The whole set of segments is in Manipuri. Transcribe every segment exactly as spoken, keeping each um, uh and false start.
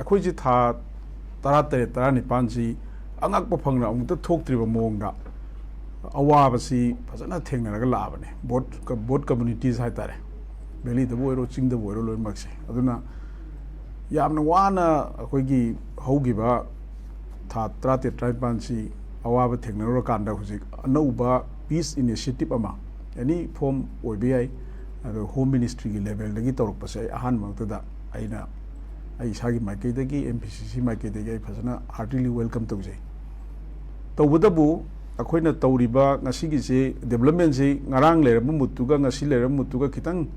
ꯑꯩꯈꯣꯏꯁꯤ ꯊꯥ ꯇꯔꯥꯇꯔꯦꯠ, ꯇꯔꯥꯅꯤꯄꯥꯟꯁꯤ ꯑꯉꯛꯄ ꯐꯪꯅ ꯑꯃꯨꯛꯇ ꯊꯣꯛꯇ꯭ꯔꯤꯕ ꯃꯑꯣꯡꯗ ꯑꯋꯥꯕꯁꯤ ꯐꯖꯅ ꯊꯦꯡꯅꯔꯒ ꯂꯥꯛꯑꯕꯅꯦ, ꯕꯣꯠ ꯕꯣꯠ ꯀꯝꯃ꯭ꯌꯨꯅꯤꯇꯤꯁ ꯍꯥꯏꯇꯥꯔꯦ, ꯚꯦꯂꯤꯗꯕꯨ ꯑꯣꯏꯔꯣ, ꯆꯤꯡꯗꯕꯨ ꯑꯣꯏꯔꯣ, ꯂꯣꯏꯅꯃꯛꯁꯦ꯫ ꯑꯗꯨꯅ ꯌꯥꯝꯅ ꯋꯥꯅ ꯑꯩꯈꯣꯏꯒꯤ ꯍꯧꯈꯤꯕ ꯊꯥ ꯇꯔꯥꯇꯔꯦꯠ, ꯇꯔꯥꯅꯤꯄꯥꯟꯁꯤ ꯑꯋꯥꯕ ꯊꯦꯡꯅꯔꯨꯔꯀꯥꯟꯗ, ꯍꯧꯖꯤꯛ ꯑꯅꯧꯕ ꯄꯤꯁ ꯏꯅꯤꯁꯤꯌꯦꯇꯤꯞ ꯑꯃ, ꯑꯦꯅꯤ ꯐꯣꯝ ꯑꯣꯏꯕ ꯌꯥꯏ, ꯑꯗꯣ ꯍꯣꯝ ꯃꯤꯅꯤꯁꯇ꯭ꯔꯤꯒꯤ ꯂꯦꯚꯦꯜꯗꯒꯤ ꯇꯧꯔꯛꯄꯁꯦ ꯑꯩ ꯑꯍꯥꯟꯕ ꯃꯛꯇꯗ ꯑꯩꯅ ꯑꯩ ꯏꯁꯥꯒꯤ ꯃꯥꯏꯀꯩꯗꯒꯤ, ꯑꯦꯝ ꯄꯤ ꯁꯤ ꯁꯤ ꯃꯥꯏꯀꯩꯗꯒꯤ ꯑꯩ ꯐꯖꯅ ꯍꯥꯔꯇꯤꯂꯤ ꯋꯦꯜꯀꯝ ꯇꯧꯖꯩ꯫ ꯇꯧꯕꯇꯕꯨ ꯑꯩꯈꯣꯏꯅ ꯇꯧꯔꯤꯕ ꯉꯁꯤꯒꯤꯁꯦ ꯗꯦꯕꯂꯞꯃꯦꯟꯁꯤ ꯉꯔꯥꯡ ꯂꯩꯔꯝꯕ ꯃꯨꯠꯇꯨꯒ ꯉꯁꯤ ꯂꯩꯔꯝꯕ ꯃꯨꯠꯇꯨꯒ ꯈꯤꯇꯪ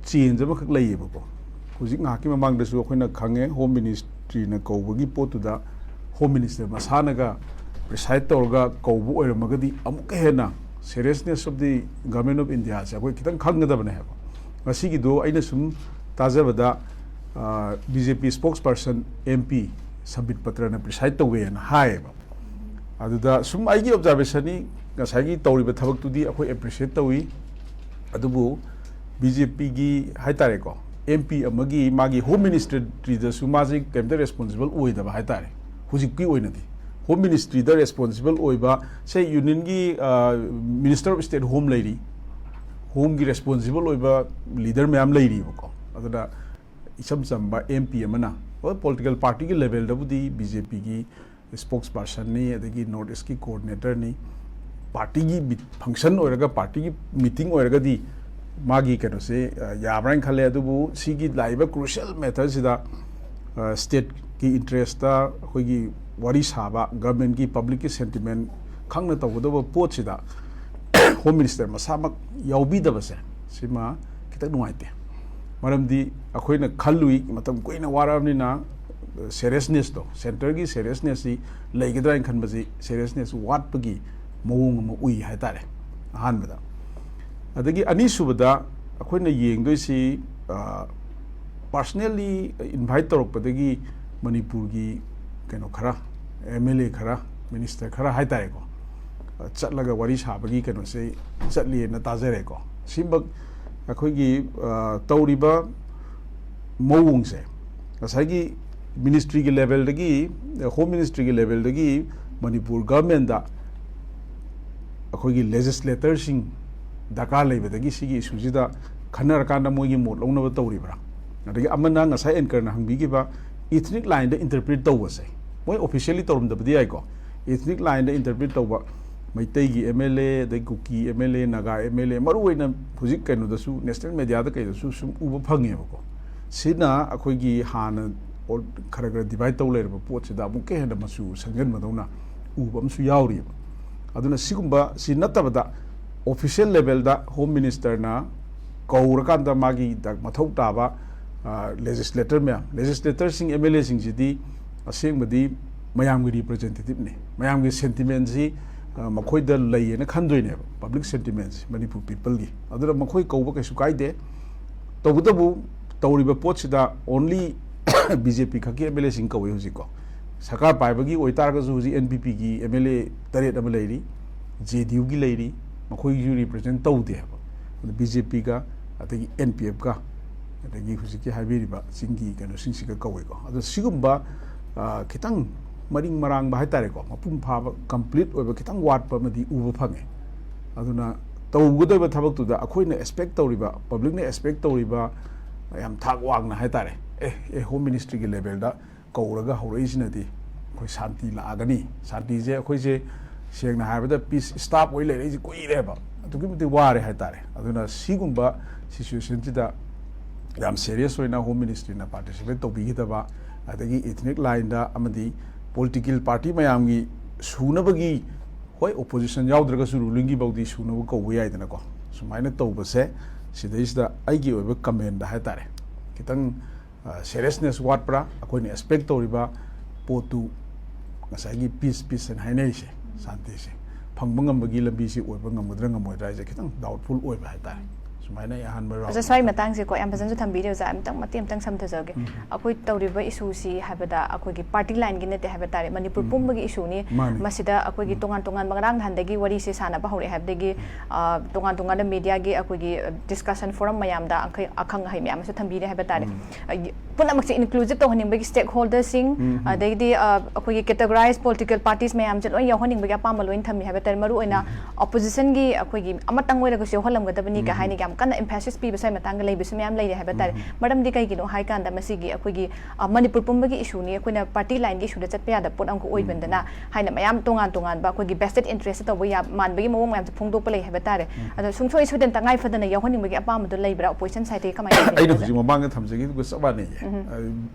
ꯆꯦꯟꯖ ꯑꯃꯈꯛ ꯂꯩꯌꯦꯕꯀꯣ꯫ ꯍꯧꯖꯤꯛ ꯉꯥꯏꯍꯥꯛꯀꯤ ꯃꯃꯥꯡꯗꯁꯨ ꯑꯩꯈꯣꯏꯅ ꯈꯪꯉꯦ, ꯍꯣꯝ ꯃꯤꯅꯤꯁꯇ꯭ꯔꯤꯅ ꯀꯧꯕꯒꯤ ꯄꯣꯠꯇꯨꯗ ꯍꯣꯝ ꯃꯤꯅꯤꯁꯇꯔ ꯃꯁꯥꯅꯒ ꯄ꯭ꯔꯤꯁꯥꯏꯗ ꯇꯧꯔꯒ ꯀꯧꯕ ꯑꯣꯏꯔꯝꯃꯒꯗꯤ ꯑꯃꯨꯛꯀ ꯍꯦꯟꯅ seriousness of the Government of Indiaꯁꯦ ꯑꯩꯈꯣꯏ ꯈꯤꯇꯪ ꯈꯪꯒꯗꯕꯅꯦ ꯍꯥꯏꯕ꯫ ꯉꯁꯤꯒꯤꯗꯣ ꯑꯩꯅ ꯁꯨꯝ ꯇꯥꯖꯕꯗ, ꯕꯤ ꯖꯦ ꯄꯤ spokesperson, ꯑꯦꯝ ꯄꯤ ꯁꯝꯕꯤꯠ ꯄꯇ꯭ꯔꯅ ꯄ꯭ꯔꯤꯁꯥꯏꯗ ꯇꯧꯋꯦꯅ ꯍꯥꯏꯌꯦꯕ꯫ ꯑꯗꯨꯗ ꯁꯨꯝ ꯑꯩꯒꯤ ꯑꯣꯕꯖꯥꯔꯕꯦꯁꯟꯅꯤ, ꯉꯁꯥꯏꯒꯤ ꯇꯧꯔꯤꯕ ꯊꯕꯛꯇꯨꯗꯤ ꯑꯩꯈꯣꯏ ꯑꯦꯄ꯭ꯔꯤꯁꯤꯌꯦꯠ ꯇꯧꯏ, ꯑꯗꯨꯕꯨ ꯕꯤ ꯖꯦ ꯄꯤꯒꯤ ꯍꯥꯏ ꯇꯥꯔꯦꯀꯣ, ꯑꯦꯝ ꯄꯤ ꯑꯃꯒꯤ ꯃꯥꯒꯤ ꯍꯣꯝ ꯃꯤꯅꯤꯁꯇ꯭ꯔꯤꯗꯁꯨ ꯃꯥꯁꯦ ꯀꯩꯝꯇ ꯔꯦꯁꯄꯣꯟꯁꯤꯕꯜ ꯑꯣꯏꯗꯕ ꯍꯥꯏ ꯇꯥꯔꯦ꯫ ꯍꯧꯖꯤꯛꯀꯤ ꯑꯣꯏꯅꯗꯤ ꯍꯣꯝ ꯃꯤꯅꯤꯁꯇ꯭ꯔꯤꯗ ꯔꯦꯁꯄꯣꯟꯁꯤꯕꯜ ꯑꯣꯏꯕ, ꯁꯦ, ꯌꯨꯅꯤꯌꯟꯒꯤ ꯃꯤꯅꯤꯁꯇꯔ ꯑꯣꯐ ꯁ꯭ꯇꯦꯠ ꯍꯣꯝ ꯂꯩꯔꯤ, ꯍꯣꯝꯒꯤ ꯔꯦꯁꯄꯣꯟꯁꯤꯕꯜ ꯑꯣꯏꯕ ꯂꯤꯗꯔ ꯃꯌꯥꯝ ꯂꯩꯔꯤꯕꯀꯣ꯫ ꯑꯗꯨꯅ ꯏꯆꯝ ꯆꯝꯕ ꯑꯦꯝ ꯄꯤ ꯑꯃꯅ, ꯍꯣꯏ, ꯄꯣꯂꯤꯇꯤꯀꯦꯜ ꯄꯥꯔꯇꯤꯒꯤ ꯂꯦꯚꯦꯜꯗꯕꯨꯗꯤ ꯕꯤ ꯖꯦ ꯄꯤꯒꯤ ꯁ꯭ꯄꯣꯛꯁ ꯄꯥꯔꯁꯟꯅꯤ, ꯑꯗꯒꯤ ꯅꯣꯔꯠ ꯏꯁꯀꯤ ꯀꯣꯑꯣꯔꯗꯤꯅꯦꯇꯔꯅꯤ, ꯄꯥꯔꯇꯤꯒꯤ ꯐꯪꯁꯟ ꯑꯣꯏꯔꯒ, ꯄꯥꯔꯇꯤꯒꯤ ꯃꯤꯇꯤꯡ ꯑꯣꯏꯔꯒꯗꯤ ꯃꯥꯒꯤ ꯀꯩꯅꯣꯁꯦ, ꯑ, ꯌꯥꯕ꯭ꯔꯥ ꯍꯥꯏꯅ ꯈꯜꯂꯦ꯫ ꯑꯗꯨꯕꯨ ꯁꯤꯒꯤ ꯂꯥꯛꯏꯕ ꯀ꯭ꯔꯨꯁꯤꯌꯦꯜ ꯃꯦꯇꯔꯁꯤꯗ, ꯑ, ꯁ꯭ꯇꯦꯠꯀꯤ ꯏꯟꯇꯔꯦꯁꯇ ꯑꯩꯈꯣꯏꯒꯤ ꯋꯥꯔꯤ ꯁꯥꯕ, ꯒꯚꯔꯟꯃꯦꯟꯠꯀꯤ, ꯄꯕ꯭ꯂꯤꯛꯀꯤ ꯁꯦꯟꯇꯤꯃꯦꯟꯠ ꯈꯪꯅ ꯇꯧꯒꯗꯕ ꯄꯣꯠꯁꯤꯗ ꯍꯣꯝ ꯃꯤꯅꯤꯁꯇꯔ ꯃꯁꯥꯃꯛ ꯌꯥꯎꯕꯤꯗꯕꯁꯦ, ꯁꯤꯃ ꯈꯤꯇꯪ ꯅꯨꯡꯉꯥꯏꯇꯦ꯫ ꯃꯔꯝꯗꯤ ꯑꯩꯈꯣꯏꯅ ꯈꯜꯂꯨꯏ, ꯃꯇꯝ ꯀꯨꯏꯅ ꯋꯥꯔꯛꯑꯕꯅꯤꯅ, ꯁꯦꯔꯤꯌꯁꯅꯦꯁꯇꯣ, ꯁꯦꯟꯇꯔꯒꯤ ꯁꯦꯔꯤꯌꯁꯅꯦꯁꯁꯤ ꯂꯩꯒꯗ꯭ꯔꯥ ꯍꯥꯏꯅ ꯈꯟꯕꯁꯤ, ꯁꯦꯔꯤꯌꯁꯅꯦꯁ ꯋꯥꯠꯄꯒꯤ ꯃꯑꯣꯡ ꯑꯃ ꯎꯏ ꯍꯥꯏ ꯇꯥꯔꯦ, ꯑꯍꯥꯟꯕꯗ꯫ ꯑꯗꯒꯤ ꯑꯅꯤꯁꯨꯕꯗ ꯑꯩꯈꯣꯏꯅ ꯌꯦꯡꯗꯣꯏꯁꯤ, ꯑ, ꯄꯥꯔꯁꯅꯦꯜꯂꯤ ꯏꯟꯚꯥꯏꯠ ꯇꯧꯔꯛꯄꯗꯒꯤ ꯃꯅꯤꯄꯨꯔꯒꯤ ꯀꯩꯅꯣ ꯈꯔ, ꯑꯦꯝ ꯑꯦꯜ ꯑꯦ ꯈꯔ, ꯃꯤꯅꯤꯁꯇꯔ ꯈꯔ ꯍꯥꯏ ꯇꯥꯔꯦꯀꯣ, ꯑ, ꯆꯠꯂꯒ ꯋꯥꯔꯤ ꯁꯥꯕꯒꯤ ꯀꯩꯅꯣꯁꯦ ꯆꯠꯂꯤꯅ ꯇꯥꯖꯔꯦꯀꯣ꯫ ꯁꯤꯃꯛ ꯑꯩꯈꯣꯏꯒꯤ, ꯑ, ꯇꯧꯔꯤꯕ ꯃꯑꯣꯡꯁꯦ, ꯉꯁꯥꯏꯒꯤ ꯃꯤꯅꯤꯁꯇ꯭ꯔꯤꯒꯤ ꯂꯦꯚꯦꯜꯗꯒꯤ, ꯍꯣꯝ ꯃꯤꯅꯤꯁꯇ꯭ꯔꯤꯒꯤ ꯂꯦꯚꯦꯜꯗꯒꯤ ꯃꯅꯤꯄꯨꯔ ꯒꯚꯔꯟꯃꯦꯟꯗ ꯑꯩꯈꯣꯏꯒꯤ ꯂꯦꯖꯤꯁꯂꯦꯇꯔꯁꯤꯡ ꯗꯔꯀꯥꯔ ꯂꯩꯕꯗꯒꯤ ꯁꯤꯒꯤ ꯏꯁꯨꯁꯤꯗ ꯈꯟꯅꯔꯀꯥꯟꯗ ꯃꯣꯏꯒꯤ ꯃꯣꯠ ꯂꯧꯅꯕ ꯇꯧꯔꯤꯕ꯭ꯔꯥ? ꯑꯗꯒꯤ ꯑꯃꯅ ꯉꯁꯥꯏ ꯑꯦꯡꯀꯔꯅ ꯍꯪꯕꯤꯈꯤꯕ ꯏꯊꯅꯤꯛ ꯂꯥꯏꯟꯗ ꯏꯟꯇꯔꯄ꯭ꯔꯤꯠ ꯇꯧꯕꯁꯦ, ꯃꯣꯏ ꯑꯣꯐꯤꯁꯤꯌꯦꯜꯂꯤ ꯇꯧꯔꯝꯗꯕꯗꯤ ꯌꯥꯏꯀꯣ, ꯏꯊꯅꯤꯛ ꯂꯥꯏꯟꯗ ꯏꯟꯇꯔꯄ꯭ꯔꯤꯠ ꯇꯧꯕ ꯃꯩꯇꯩꯒꯤ ꯑꯦꯝ ꯑꯦꯜ ꯑꯦ, ꯑꯗꯩ ꯀꯨꯀꯤ M L A, Naga M L A, ꯃꯔꯨꯑꯣꯏꯅ ꯍꯧꯖꯤꯛ ꯀꯩꯅꯣꯗꯁꯨ, ꯅꯦꯁꯅꯦꯜ ꯃꯦꯗꯤꯌꯥꯗ ꯀꯩꯗꯁꯨ ꯁꯨꯝ ꯎꯕ ꯐꯪꯉꯦꯕꯀꯣ꯫ ꯁꯤꯅ ꯑꯩꯈꯣꯏꯒꯤ ꯍꯥꯟꯅ ꯑꯣ-, ꯈꯔ ꯈꯔ ꯗꯤꯚꯥꯏꯠ ꯇꯧ ꯂꯩꯔꯕ ꯄꯣꯠꯁꯤꯗ ꯑꯃꯨꯛꯀ ꯍꯦꯟꯅ ꯃꯆꯨ ꯁꯪꯖꯟꯕꯗꯧꯅ ꯎꯕ ꯑꯃꯁꯨ ꯌꯥꯎꯔꯤꯕ꯫ ꯑꯗꯨꯅ ꯁꯤꯒꯨꯝꯕ, ꯁꯤ ꯅꯠꯇꯕꯗ ꯑꯣꯐꯤꯁꯤꯌꯦꯜ ꯂꯦꯚꯦꯜꯗ ꯍꯣꯝ ꯃꯤꯅꯤꯁꯇꯔꯅ ꯀꯧꯔꯀꯥꯟꯗ ꯃꯥꯒꯤ ꯗ-, ꯃꯊꯧ ꯇꯥꯕ, ꯑ, ꯂꯦꯖꯤꯁꯂꯦꯇꯔ ꯃꯌꯥꯝ, ꯂꯦꯖꯤꯁꯂꯦꯇꯔꯁꯤꯡ, ꯑꯦꯝ ꯑꯦꯜ ꯑꯦꯁꯤꯡꯁꯤꯗꯤ ꯑꯁꯦꯡꯕꯗꯤ ꯃꯌꯥꯝꯒꯤ ꯔꯤꯄ꯭ꯔꯖꯦꯟꯇꯦꯇꯤꯞꯅꯤ꯫ ꯃꯌꯥꯝꯒꯤ ꯁꯦꯟꯇꯤꯃꯦꯟꯁꯤ, ꯑ, ꯃꯈꯣꯏꯗ ꯂꯩꯌꯦꯅ ꯈꯟꯗꯣꯏꯅꯦꯕ, ꯄꯕ꯭ꯂꯤꯛ ꯁꯦꯟꯇꯤꯃꯦꯟꯁꯤ, ꯃꯅꯤꯄꯨꯔ ꯄꯤꯄꯜꯒꯤ꯫ ꯑꯗꯨꯅ ꯃꯈꯣꯏ ꯀꯧꯕ ꯀꯩꯁꯨ ꯀꯥꯏꯗꯦ꯫ ꯇꯧꯕꯇꯕꯨ ꯇꯧꯔꯤꯕ ꯄꯣꯠꯁꯤꯗ only ꯕꯤ ꯖꯦ ꯄꯤ ꯈꯛꯀꯤ ꯑꯦꯝ ꯑꯦꯜ ꯑꯦꯁꯤꯡ ꯀꯧꯏ ꯍꯧꯖꯤꯛꯀꯣ꯫ ꯁꯔꯀꯥꯔ ꯄꯥꯏꯕꯒꯤ ꯑꯣꯏꯇꯥꯔꯒꯁꯨ ꯍꯧꯖꯤꯛ ꯑꯦꯟ ꯄꯤ ꯄꯤꯒꯤ ꯑꯦꯝ ꯑꯦꯜ ꯑꯦ ꯇꯔꯦꯠ ꯑꯃ ꯂꯩꯔꯤ, ꯖꯦ ꯗꯤ ꯌꯨꯒꯤ ꯂꯩꯔꯤ, ꯃꯈꯣꯏꯒꯤꯁꯨ ꯔꯤꯄ꯭ꯔꯖꯦꯟ ꯇꯧꯗꯦ ꯍꯥꯏꯕ꯫ ꯑꯗꯨ ꯕꯤ ꯖꯦ ꯄꯤꯒ, ꯑꯗꯒꯤ ꯑꯦꯟ ꯄꯤ ꯑꯦꯐꯀ, ꯑꯗꯒꯤ ꯍꯧꯖꯤꯛꯀꯤ ꯍꯥꯏꯕꯤꯔꯤꯕ ꯆꯤꯡꯒꯤ ꯀꯩꯅꯣꯁꯤꯡꯁꯤꯒ ꯀꯧꯏꯀꯣ꯫ ꯑꯗꯣ ꯁꯤꯒꯨꯝꯕ, ꯑ, ꯈꯤꯇꯪ ꯃꯔꯤꯡ ꯃꯔꯥꯡꯕ ꯍꯥꯏꯇꯥꯔꯦꯀꯣ, ꯃꯄꯨꯡ ꯐꯥꯕ, ꯀꯝꯄ꯭ꯂꯤꯠ ꯑꯣꯏꯕ ꯈꯤꯇꯪ ꯋꯥꯠꯄ ꯑꯃꯗꯤ ꯎꯕ ꯐꯪꯉꯦ꯫ ꯑꯗꯨꯅ ꯇꯧꯒꯗꯧꯔꯤꯕ ꯊꯕꯛꯇꯨꯗ ꯑꯩꯈꯣꯏꯅ ꯑꯦꯛꯁꯄꯦꯛ ꯇꯧꯔꯤꯕ, ꯄꯕ꯭ꯂꯤꯛꯅ ꯑꯦꯛꯁꯄꯦꯛ ꯇꯧꯔꯤꯕ ꯌꯥꯝ ꯊꯥꯛ ꯋꯥꯡꯅ ꯍꯥꯏꯇꯥꯔꯦ, ꯑꯦ, ꯑꯦ, ꯍꯣꯝ ꯃꯤꯅꯤꯁꯇ꯭ꯔꯤꯒꯤ ꯂꯦꯚꯦꯜꯗ ꯀꯧꯔꯒ ꯍꯧꯔꯛꯏꯁꯤꯅꯗꯤ ꯑꯩꯈꯣꯏ ꯁꯥꯟꯇꯤ ꯂꯥꯛꯑꯒꯅꯤ꯫ ꯁꯥꯟꯇꯤꯁꯦ ꯑꯩꯈꯣꯏꯁꯦ ꯁꯦꯡꯅ ꯍꯥꯏꯔꯕꯗ ꯄꯤꯁ ꯁ꯭ꯇꯥꯞ ꯑꯣꯏ ꯂꯩꯔꯛꯏꯁꯦ ꯀꯨꯏꯔꯦꯕ, ꯑꯗꯨꯛꯀꯤ ꯃꯇꯤꯛ ꯋꯥꯔꯦ ꯍꯥꯏꯇꯥꯔꯦ꯫ ꯑꯗꯨꯅ ꯁꯤꯒꯨꯝꯕ ꯁꯤꯆꯨꯋꯦꯁꯟꯁꯤꯗ ꯌꯥꯝ ꯁꯦꯔꯤꯌꯁ ꯑꯣꯏꯅ ꯍꯣꯝ ꯃꯤꯅꯤꯁꯇ꯭ꯔꯤꯅ ꯄꯥꯔꯇꯤꯁꯤꯄꯦꯠ ꯇꯧꯕꯤꯒꯗꯕ, ꯑꯗꯒꯤ ꯏꯊꯅꯤꯛ ꯂꯥꯏꯟꯗ ꯑꯃꯗꯤ ꯄꯣꯂꯤꯇꯤꯀꯦꯜ ꯄꯥꯔꯇꯤ ꯃꯌꯥꯝꯒꯤ ꯁꯨꯅꯕꯒꯤ, ꯍꯣꯏ, ꯑꯣꯄꯣꯖꯤꯁꯟ ꯌꯥꯎꯗ꯭ꯔꯒꯁꯨ ꯔꯨꯂꯤꯡꯒꯤ ꯐꯥꯎꯗꯤ ꯁꯨꯅꯕ ꯀꯧꯕ ꯌꯥꯏꯗꯅꯀꯣ꯫ ꯁꯨꯃꯥꯏꯅ ꯇꯧꯕꯁꯦ ꯁꯤꯗꯩꯁꯤꯗ ꯑꯩꯒꯤ ꯑꯣꯏꯕ ꯀꯃꯦꯟꯗ ꯍꯥꯏꯇꯥꯔꯦ, ꯈꯤꯇꯪ, ꯑ, ꯁꯦꯔꯤꯌꯁꯅꯦꯁ ꯋꯥꯠꯄ꯭ꯔꯥ? ꯑꯩꯈꯣꯏꯅ ꯑꯦꯛꯁꯄꯦꯛ ꯇꯧꯔꯤꯕ ꯄꯣꯠꯇꯨ, ꯉꯁꯥꯏꯒꯤ ꯄꯤꯁ, ꯄꯤꯁ ꯍꯥꯏꯅ ꯍꯥꯏꯅꯔꯤꯁꯦ, ꯁꯥꯟꯇꯤꯁꯦ ꯐꯪꯕ ꯉꯝꯕꯒꯤ ꯂꯝꯕꯤꯁꯤ ꯑꯣꯏꯕ ꯉꯝꯒꯗ꯭ꯔꯥ ꯉꯝꯃꯣꯏꯗ꯭ꯔꯥ ꯍꯥꯏꯁꯦ ꯈꯤꯇꯪ ꯗꯥꯎꯠꯐꯨꯜ ꯑꯣꯏꯕ ꯍꯥꯏꯇꯥꯔꯦ꯫ ꯁꯨꯃꯥꯏꯅ ꯑꯩ ꯑꯍꯥꯟꯕ ꯔꯥꯎꯟ ꯑꯣꯖꯥ, ꯁ꯭ꯋꯥꯏ ꯃꯇꯥꯡꯁꯦꯀꯣ, ꯌꯥꯝ ꯐꯖꯅꯁꯨ ꯊꯝꯕꯤꯔꯦ ꯑꯣꯖꯥ꯫ ꯑꯃꯇꯪ ꯃꯇꯦꯛ ꯑꯃꯇꯪ ꯁꯝꯊꯖꯒꯦ꯫ ꯎꯝ꯫ ꯑꯩꯈꯣꯏ ꯇꯧꯔꯤꯕ ꯏꯁꯨꯁꯤ ꯍꯥꯏꯕꯗ ꯑꯩꯈꯣꯏꯒꯤ ꯄꯥꯔꯇꯤ ꯂꯥꯏꯟꯒꯤ ꯅꯠꯇꯦ ꯍꯥꯏꯕ ꯇꯥꯔꯦ, ꯃꯅꯤꯄꯨꯔ ꯎꯝ꯫ ꯄꯨꯝꯕꯒꯤ ꯏꯁꯨꯅꯤ꯫ ꯃꯥꯅꯤ꯫ ꯃꯁꯤꯗ ꯑꯩꯈꯣꯏꯒꯤ ꯎꯝ꯫ ꯇꯣꯉꯥꯟ ꯇꯣꯉꯥꯟꯕ, ꯉꯔꯥꯡ ꯅꯍꯥꯟꯗꯒꯤ ꯋꯥꯔꯤꯁꯦ ꯁꯥꯟꯅꯕ ꯍꯧꯔꯛꯑꯦ ꯍꯥꯏꯕꯗꯒꯤ, ꯑ, ꯇꯣꯉꯥꯟ ꯇꯣꯉꯥꯟꯕ ꯃꯦꯗꯤꯌꯥꯒꯤ ꯑꯩꯈꯣꯏꯒꯤ, ꯑ, ꯗꯤꯁꯀꯁꯟ ꯐꯣꯔꯝ ꯃꯌꯥꯝꯗ ꯑꯈꯩ-, ꯑꯈꯪ ꯑꯍꯩ ꯃꯌꯥꯝ ꯑꯃꯁꯨ ꯊꯝꯕꯤꯔꯦ ꯍꯥꯏꯕ ꯇꯥꯔꯦ꯫ ꯎꯝ꯫ ꯑ, ꯌ-, ꯄꯨꯝꯅꯃꯛꯁꯦ inclusive ꯇꯧꯍꯟꯅꯤꯡꯕꯒꯤ stakeholderꯁꯤꯡ, ꯑꯗꯩꯗꯤ ꯑ, ꯑꯩꯈꯣꯏꯒꯤ categorized political parties ꯃꯌꯥꯝꯁꯦ ꯂꯣꯏ ꯌꯥꯎꯍꯟꯅꯤꯡꯕꯒꯤ ꯑꯄꯥꯝꯕ ꯂꯣꯏ ꯊꯝꯃꯤ ꯍꯥꯏꯕ ꯇꯥꯔꯦ꯫ ꯃꯔꯨꯑꯣꯏꯅ oppositionꯒꯤ ꯑꯩꯈꯣꯏꯒꯤ ꯑꯃꯇꯪ ꯑꯣꯏꯔꯒꯁꯨ ꯌꯥꯎꯍꯜꯂꯝꯒꯗꯕꯅꯤꯒ ꯍꯥꯏꯅ ꯌꯥꯝ ꯀꯟꯅ emphasis ꯄꯤꯕ ꯁ꯭ꯋꯥꯏ ꯃꯇꯥꯡꯗ ꯂꯩꯕꯁꯨ ꯃꯌꯥꯝ ꯂꯩꯔꯦ ꯍꯥꯏꯕ ꯇꯥꯔꯦ꯫ ꯃꯔꯝꯗꯤ ꯀꯩꯒꯤꯅꯣ ꯍꯥꯏ ꯀꯥꯟꯗ ꯃꯁꯤꯒꯤ ꯑꯩꯈꯣꯏꯒꯤ, ꯑ, ꯃꯅꯤꯄꯨꯔ ꯄꯨꯝꯕꯒꯤ issueꯅꯤ, ꯑꯩꯈꯣꯏꯅ party lineꯒꯤ issueꯗ ꯆꯠꯄ ꯌꯥꯗꯕ ꯄꯣꯠ ꯑꯃꯈꯛ ꯑꯣꯏꯕꯅꯤꯅ ꯍꯥꯏꯅ ꯃꯌꯥꯝ ꯇꯣꯉꯥꯟ ꯇꯣꯉꯥꯟꯕ ꯑꯩꯈꯣꯏꯒꯤ vested interest ꯇꯧꯕ ꯌꯥ-, ꯃꯥꯟꯕꯒꯤ ꯃꯑꯣꯡ ꯃꯌꯥꯝꯁꯦ ꯐꯣꯡꯗꯣꯛꯄ ꯂꯩ ꯍꯥꯏꯕ ꯇꯥꯔꯦ꯫ ꯑꯗꯣ ꯁꯨꯡꯁꯣꯏ ꯁꯣꯏꯗꯅ ꯇꯉꯥꯏ ꯐꯗꯅ ꯌꯥꯎꯍꯟꯅꯤꯡꯕꯒꯤ ꯑꯄꯥꯝꯕꯗꯣ ꯂꯩꯕ꯭ꯔꯥ? Opposition sideꯇꯒꯤ ꯀꯃꯥꯏꯅ ꯇꯧꯒꯦ? ꯑꯩꯅ ꯍꯧꯖꯤꯛ ꯃꯃꯥꯡꯗ ꯊꯝꯖꯈꯤꯕꯗꯨꯒ ꯆꯞ ꯃꯥꯟꯅꯩꯌꯦ꯫ ꯑ,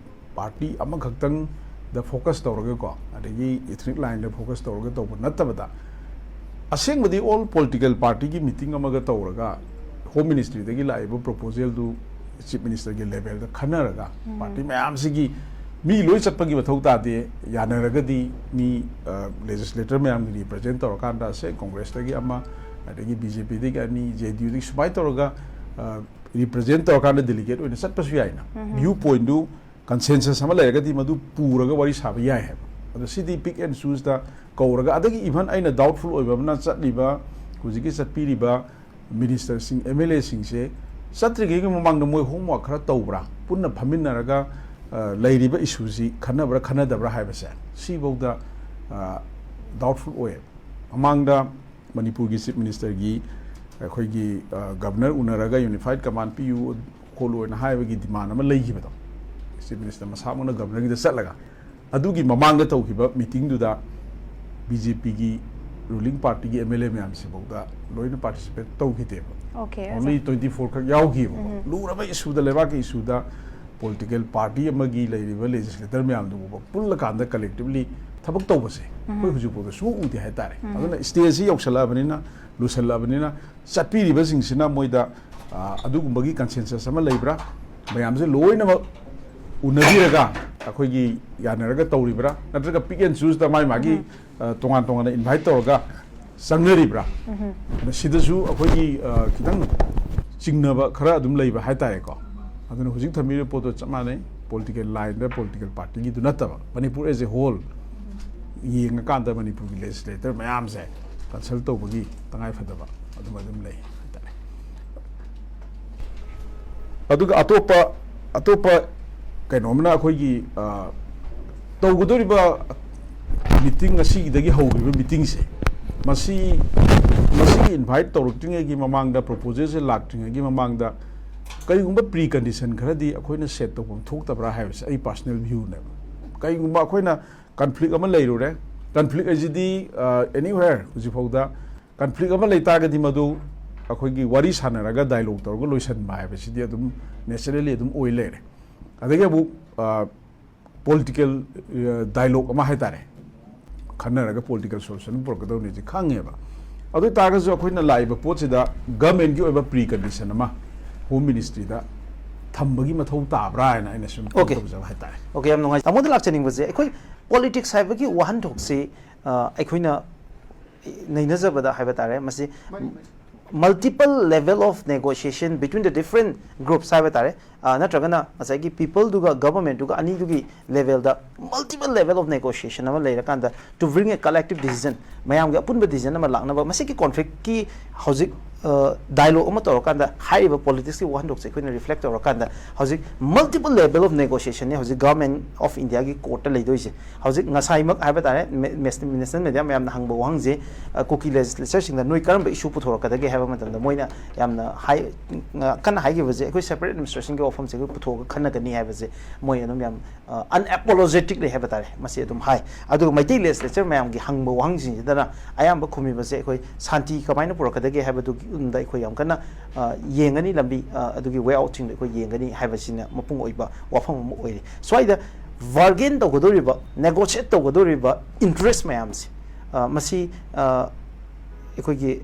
party ꯑꯃꯈꯛꯇꯪꯗ focus ꯇꯧꯔꯒꯀꯣ, ꯑꯗꯒꯤ ethnic lineꯗ focus ꯇꯧꯔꯒ ꯇꯧꯕ ꯅꯠꯇꯕꯗ, ꯑꯁꯦꯡꯕꯗꯤ all political partyꯒꯤ meeting ꯑꯃꯒ ꯇꯧꯔꯒ Home Ministryꯗꯒꯤ ꯂꯥꯛꯏꯕ proposalꯗꯨ Chief Ministerꯒꯤ levelꯗ ꯈꯟꯅꯔꯒ party ꯃꯌꯥꯝꯁꯤꯒꯤ ꯃꯤ ꯂꯣꯏ ꯆꯠꯄꯒꯤ ꯃꯊꯧ ꯇꯥꯗꯦ꯫ ꯌꯥꯅꯔꯒꯗꯤ ꯃꯤ, ꯑ, legislator ꯃꯌꯥꯝꯒꯤ represent ꯇꯧꯔꯀꯥꯟꯗ, ꯁꯦ Congressꯇꯒꯤ ꯑꯃ, ꯑꯗꯒꯤ BJPꯗꯒꯤ ꯑꯅꯤ, JDUꯗꯒꯤ ꯁꯨꯃꯥꯏꯅ ꯇꯧꯔꯒ, ꯑ, represent ꯇꯧꯔꯀꯥꯟꯗ delegate ꯑꯣꯏꯅ ꯆꯠꯄꯁꯨ ꯌꯥꯏꯅ꯫ View pointꯗꯨ consensus ꯑꯃ ꯂꯩꯔꯒꯗꯤ ꯃꯗꯨ ꯄꯨꯔꯒ ꯋꯥꯔꯤ ꯁꯥꯕ ꯌꯥꯏ ꯍꯥꯏꯕ꯫ ꯑꯗꯣ ꯁꯤꯗꯤ pick and chooseꯇ ꯀꯧꯔꯒ, ꯑꯗꯒꯤ even ꯑꯩꯅ doubtful ꯑꯣꯏꯕ ꯑꯃꯅ, ꯆꯠꯂꯤꯕ, ꯍꯧꯖꯤꯛꯀꯤ ꯆꯠꯄꯤꯔꯤꯕ ministerꯁꯤꯡ, MLAꯁꯤꯡꯁꯦ ꯆꯠꯇ꯭ꯔꯤꯉꯩꯒꯤ ꯃꯃꯥꯡꯗ ꯃꯣꯏ homework ꯈꯔ ꯇꯧꯕ꯭ꯔꯥ, ꯄꯨꯟꯅ ꯐꯝꯃꯤꯟꯅꯔꯒ, ꯑ, ꯂꯩꯔꯤꯕ issueꯁꯤ ꯈꯟꯅꯕ꯭ꯔꯥ ꯈꯟꯅꯗꯕ꯭ꯔꯥ ꯍꯥꯏꯕꯁꯦ ꯁꯤꯐꯧꯗ, ꯑ, doubtful ꯑꯣꯏꯌꯦꯕ꯫ ꯃꯃꯥꯡꯗ ꯃꯅꯤꯄꯨꯔꯒꯤ Chief Ministerꯒꯤ ꯑꯩꯈꯣꯏꯒꯤ, ꯑ, Governor ꯎꯅꯔꯒ unified command ꯄꯤꯌꯨ ꯈꯣꯠꯂꯨ ꯍꯥꯏꯅ ꯍꯥꯏꯕꯒꯤ demand ꯑꯃ ꯂꯩꯈꯤꯕꯗꯣ, Chief Minister ꯃꯁꯥꯃꯛꯅ Governorꯒꯤꯗ ꯆꯠꯂꯒ, ꯑꯗꯨꯒꯤ ꯃꯃꯥꯡꯗ ꯇꯧꯈꯤꯕ meetingꯗꯨꯗ BJPꯒꯤ ruling partyꯒꯤ MLA ꯃꯌꯥꯝꯁꯤꯐꯧꯗ ꯂꯣꯏꯅ participate ꯇꯧꯈꯤꯗꯦꯕ꯫ Okay, Only twenty four ꯈꯛ ꯌꯥꯎꯈꯤꯕꯀꯣ꯫ ꯂꯨꯔꯕ issueꯗ, ꯂꯩꯕꯥꯛꯀꯤ issueꯗ political party ꯑꯃꯒꯤ ꯂꯩꯔꯤꯕ legislator ꯃꯌꯥꯝꯗꯨ ꯐꯥꯎꯕ ꯄꯨꯜꯂꯀꯥꯟꯗ collectively ꯊꯕꯛ ꯇꯧꯕꯁꯦ ꯑꯩꯈꯣꯏ ꯍꯧꯖꯤꯛꯐꯥꯎꯗ ꯁꯨꯡꯎ ꯎꯗꯦ ꯍꯥꯏꯇꯥꯔꯦ꯫ ꯑꯗꯨꯅ stageꯁꯤ ꯌꯧꯁꯜꯂꯛꯑꯕꯅꯤꯅ, ꯂꯨꯁꯜꯂꯛꯑꯕꯅꯤꯅ, ꯆꯠꯄꯤꯔꯤꯕꯁꯤꯡꯁꯤꯅ ꯃꯣꯏꯗ, ꯑ, ꯑꯗꯨꯒꯨꯝꯕꯒꯤ consensus ꯑꯃ ꯂꯩꯕ꯭ꯔꯥ, ꯃꯌꯥꯝꯁꯦ ꯂꯣꯏꯅꯃꯛ ꯎꯅꯕꯤꯔꯒ ꯑꯩꯈꯣꯏꯒꯤ ꯌꯥꯅꯔꯒ ꯇꯧꯔꯤꯕ꯭ꯔꯥ, ꯅꯠꯇ꯭ꯔꯒ pick and chooseꯇ ꯃꯥꯏ ꯃꯥꯒꯤ, ꯑ, ꯇꯣꯉꯥꯟ ꯇꯣꯉꯥꯟꯅ invite ꯇꯧꯔꯒ ꯆꯪꯅꯔꯤꯕ꯭ꯔꯥ? ꯑꯗ ꯁꯤꯗꯁꯨ ꯑꯩꯈꯣꯏꯒꯤ, ꯑ, ꯈꯤꯇꯪ ꯆꯤꯡꯅꯕ ꯈꯔ ꯑꯗꯨꯝ ꯂꯩꯕ ꯍꯥꯏꯇꯥꯔꯦꯀꯣ꯫ ꯑꯗꯨꯅ ꯍꯧꯖꯤꯛ ꯊꯝꯕꯤꯔꯤꯕ ꯄꯣꯠꯇꯣ ꯆꯞ ꯃꯥꯟꯅꯩ, political lineꯗ political partyꯒꯤ ꯗꯨ ꯅꯠꯇꯕ, ꯃꯅꯤꯄꯨꯔ as a whole ꯌꯦꯡꯉꯀꯥꯟꯗ ꯃꯅꯤꯄꯨꯔꯒꯤ legislator ꯃꯌꯥꯝꯁꯦ consult ꯇꯧꯕꯒꯤ ꯇꯉꯥꯏꯐꯗꯕ ꯑꯗꯨꯝ ꯑꯗꯨꯝ ꯂꯩ ꯍꯥꯏꯇꯥꯔꯦ꯫ ꯑꯗꯨꯒ ꯑꯇꯣꯞꯄ, ꯑꯇꯣꯞꯄ ꯀꯩꯅꯣꯝꯅ ꯑꯩꯈꯣꯏꯒꯤ ꯑ, ꯇꯧꯒꯗꯧꯔꯤꯕ ꯃꯤꯇꯤꯡ, ꯉꯁꯤꯗꯒꯤ ꯍꯧꯈꯤꯕ ꯃꯤꯇꯤꯡꯁꯦ, ꯃꯁꯤ ꯃꯁꯤꯒꯤ ꯏꯟꯚꯥꯏꯠ ꯇꯧꯔꯛꯇ꯭ꯔꯤꯉꯩꯒꯤ ꯃꯃꯥꯡꯗ, ꯄ꯭ꯔꯣꯄꯣꯖꯦꯜꯁꯦ ꯂꯥꯛꯇ꯭ꯔꯤꯉꯩꯒꯤ ꯃꯃꯥꯡꯗ ꯀꯔꯤꯒꯨꯝꯕ ꯄ꯭ꯔꯤ ꯀꯟꯗꯤꯁꯟ ꯈꯔꯗꯤ ꯑꯩꯈꯣꯏꯅ ꯁꯦꯠ ꯇꯧꯐꯝ ꯊꯣꯛꯇꯕ꯭ꯔꯥ ꯍꯥꯏꯕꯁꯦ ꯑꯩ ꯄꯥꯔꯁꯣꯅꯦꯜ ꯚ꯭ꯌꯨꯅꯦꯕ꯫ ꯀꯔꯤꯒꯨꯝꯕ ꯑꯩꯈꯣꯏꯅ ꯀꯟꯐ꯭ꯂꯤꯛ ꯑꯃ ꯂꯩꯔꯨꯔꯦ, ꯀꯟꯐ꯭ꯂꯤꯛ ꯍꯥꯏꯁꯤꯗꯤ ꯑꯦꯅꯤꯋꯦꯌꯔ ꯍꯧꯖꯤꯛꯐꯥꯎꯗ ꯀꯟꯐ꯭ꯂꯤꯛ ꯑꯃ ꯂꯩꯇꯥꯔꯒꯗꯤ ꯃꯗꯨ ꯑꯩꯈꯣꯏꯒꯤ ꯋꯥꯔꯤ ꯁꯥꯟꯅꯔꯒ ꯗꯥꯏꯂꯣꯛ ꯇꯧꯔꯒ ꯂꯣꯏꯁꯤꯟꯕ ꯍꯥꯏꯕꯁꯤꯗꯤ ꯑꯗꯨꯝ ꯅꯦꯆꯔꯦꯂꯤ ꯑꯗꯨꯝ ꯑꯣꯏ ꯂꯩꯔꯦ꯫ ꯑꯗꯒꯤ ꯑꯃꯨꯛ ꯄꯣꯂꯤꯇꯤꯀꯦꯜ ꯗꯥꯏꯂꯣꯛ ꯑꯃ ꯍꯥꯏꯇꯥꯔꯦ, ꯈꯟꯅꯔꯒ ꯄꯣꯂꯤꯇꯤꯀꯦꯜ ꯁꯣꯂꯨꯁꯟ ꯄꯨꯔꯛꯀꯗꯧꯅꯤꯁꯦ ꯈꯪꯉꯦꯕ꯫ ꯑꯗꯨ ꯑꯣꯏ ꯇꯥꯔꯒꯁꯨ ꯑꯩꯈꯣꯏꯅ ꯂꯥꯛꯏꯕ ꯄꯣꯠꯁꯤꯗ ꯒꯃꯦꯟꯒꯤ ꯑꯣꯏꯕ ꯄ꯭ꯔꯤ ꯀꯟꯗꯤꯁꯟ ꯑꯃ ꯍꯣꯝ ꯃꯤꯅꯤꯁꯇ꯭ꯔꯤꯗ ꯊꯝꯕꯒꯤ ꯃꯊꯧ ꯇꯥꯕ꯭ꯔꯥ ꯍꯥꯏꯅ ꯑꯩꯅ ꯁꯨꯝ Okay. ꯇꯧꯖꯕ ꯍꯥꯏꯇꯥꯔꯦ꯫ ꯑꯣꯀꯦ, ꯌꯥꯝ ꯅꯨꯡꯉꯥꯏ꯫ ꯇꯥꯃꯣꯗ ꯂꯥꯛꯆꯅꯤꯡꯕꯁꯦ, ꯑꯩꯈꯣꯏ ꯄꯣꯂꯤꯇꯤꯛꯁ ꯍꯥꯏꯕꯒꯤ ꯋꯥꯍꯟꯊꯣꯛꯁꯤ ꯑ, ꯑꯩꯈꯣꯏꯅ ꯅꯩꯅꯖꯕꯗ ꯍꯥꯏꯕ ꯇꯥꯔꯦ, ꯃꯁꯤ multiple level of negotiation between the different groups ꯍꯥꯏꯕ ꯇꯥꯔꯦ꯫ ꯑ, ꯅꯠꯇ꯭ꯔꯒꯅ ꯉꯁꯥꯏꯒꯤ ꯄꯤꯄꯜꯗꯨꯒ ꯒꯚꯔꯟꯃꯦꯟꯠꯇꯨꯒ ꯑꯅꯤꯗꯨꯒꯤ ꯂꯦꯚꯦꯜꯗ multiple level of negotiation ꯑꯃ ꯂꯩꯔꯀꯥꯟꯗ to bring a collective decision, ꯃꯌꯥꯝꯒꯤ ꯑꯄꯨꯟꯕ ꯗꯤꯁꯤꯖꯟ ꯑꯃ ꯂꯥꯛꯅꯕ, ꯃꯁꯤꯒꯤ ꯀꯣꯟꯐ꯭ꯂꯤꯛꯀꯤ ꯍꯧꯖꯤꯛ ꯗꯥꯏꯂꯣꯛ ꯑꯃ ꯇꯧꯔꯀꯥꯟꯗ ꯍꯥꯏꯔꯤꯕ ꯄꯣꯂꯤꯇꯤꯛꯁꯀꯤ ꯋꯥꯍꯟꯊꯣꯛꯁꯦ ꯑꯩꯈꯣꯏꯅ ꯔꯤꯐ꯭ꯂꯦꯛ ꯇꯧꯔꯀꯥꯟꯗ ꯍꯧꯖꯤꯛ multiple level of negotiationꯅꯤ ꯍꯧꯖꯤꯛ ꯒꯚꯔꯟꯃꯦꯟꯠ ꯑꯣꯐ ꯏꯟꯗꯤꯌꯥꯒꯤ ꯀꯣꯔꯠꯇ ꯂꯩꯗꯣꯏꯁꯦ꯫ ꯍꯧꯖꯤꯛ ꯉꯁꯥꯏꯃꯛ ꯍꯥꯏꯕ ꯇꯥꯔꯦ, ꯅꯦꯁꯅꯦꯜ ꯃꯦꯗꯤꯌꯥ ꯃꯌꯥꯝꯅ ꯍꯪꯕ ꯋꯥꯍꯪꯁꯦ, ꯑ, ꯀꯨꯀꯤ ꯂꯦꯖꯤꯁꯂꯦꯆꯔꯁꯤꯡꯗ ꯅꯣꯏ ꯀꯔꯝꯕ ꯏꯁꯨ ꯄꯨꯊꯣꯔꯛꯀꯗꯒꯦ ꯍꯥꯏꯕ ꯃꯇꯝꯗ ꯃꯣꯏꯅ ꯌꯥꯝꯅ ꯍꯥꯏ, ꯑ, ꯀꯟꯅ ꯍꯥꯏꯈꯤꯕꯁꯦ, ꯑꯩꯈꯣꯏ ꯁꯦꯄꯔꯦꯠ ꯑꯦꯗꯃꯤꯅꯤꯁꯇ꯭ꯔꯦꯁꯟꯒꯤ ꯋꯥꯐꯝꯁꯦ ꯑꯩꯈꯣꯏ ꯄꯨꯊꯣꯛꯑꯒ ꯈꯟꯅꯒꯅꯤ ꯍꯥꯏꯕꯁꯦ ꯃꯣꯏ ꯑꯗꯨꯝ ꯌꯥꯝ ꯑꯟꯑꯦꯄꯣꯂꯣꯖꯦꯇꯤꯛꯂꯤ ꯍꯥꯏꯕ ꯇꯥꯔꯦ, ꯃꯁꯤ ꯑꯗꯨꯝ ꯍꯥꯏ꯫ ꯑꯗꯨꯒ ꯃꯩꯇꯩ ꯂꯦꯖꯤꯁꯂꯦꯆꯔ ꯃꯌꯥꯝꯒꯤ ꯍꯪꯕ ꯋꯥꯍꯪꯁꯤꯡꯁꯤꯗꯅ ꯑꯌꯥꯝꯕ ꯈꯨꯝꯃꯤꯕꯁꯦ ꯑꯩꯈꯣꯏ ꯁꯥꯟꯇꯤ ꯀꯃꯥꯏꯅ ꯄꯨꯔꯛꯀꯗꯒꯦ ꯍꯥꯏꯕꯗꯨꯒꯤ ꯂꯝꯗ ꯑꯩꯈꯣꯏ ꯌꯥꯝ ꯀꯟꯅ, ꯑ, ꯌꯦꯡꯒꯅꯤ, ꯂꯝꯕꯤ, ꯑ, ꯑꯗꯨꯒꯤ ꯋꯦ ꯑꯥꯎꯠꯁꯤꯡꯗꯣ ꯑꯩꯈꯣꯏ ꯌꯦꯡꯒꯅꯤ ꯍꯥꯏꯕꯁꯤꯅ ꯃꯄꯨꯡ ꯑꯣꯏꯕ ꯋꯥꯐꯝ ꯑꯃ ꯑꯣꯏꯔꯤ꯫ ꯁ꯭ꯋꯥꯏꯗ ꯕꯥꯔꯒꯦꯟ ꯇꯧꯒꯗꯧꯔꯤꯕ, ꯅꯦꯒꯣꯁꯤꯌꯦꯠ ꯇꯧꯒꯗꯧꯔꯤꯕ ꯏꯟꯇꯔꯦꯁ ꯃꯌꯥꯝꯁꯦ, ꯑ, ꯃꯁꯤ, ꯑ, ꯑꯩꯈꯣꯏꯒꯤ,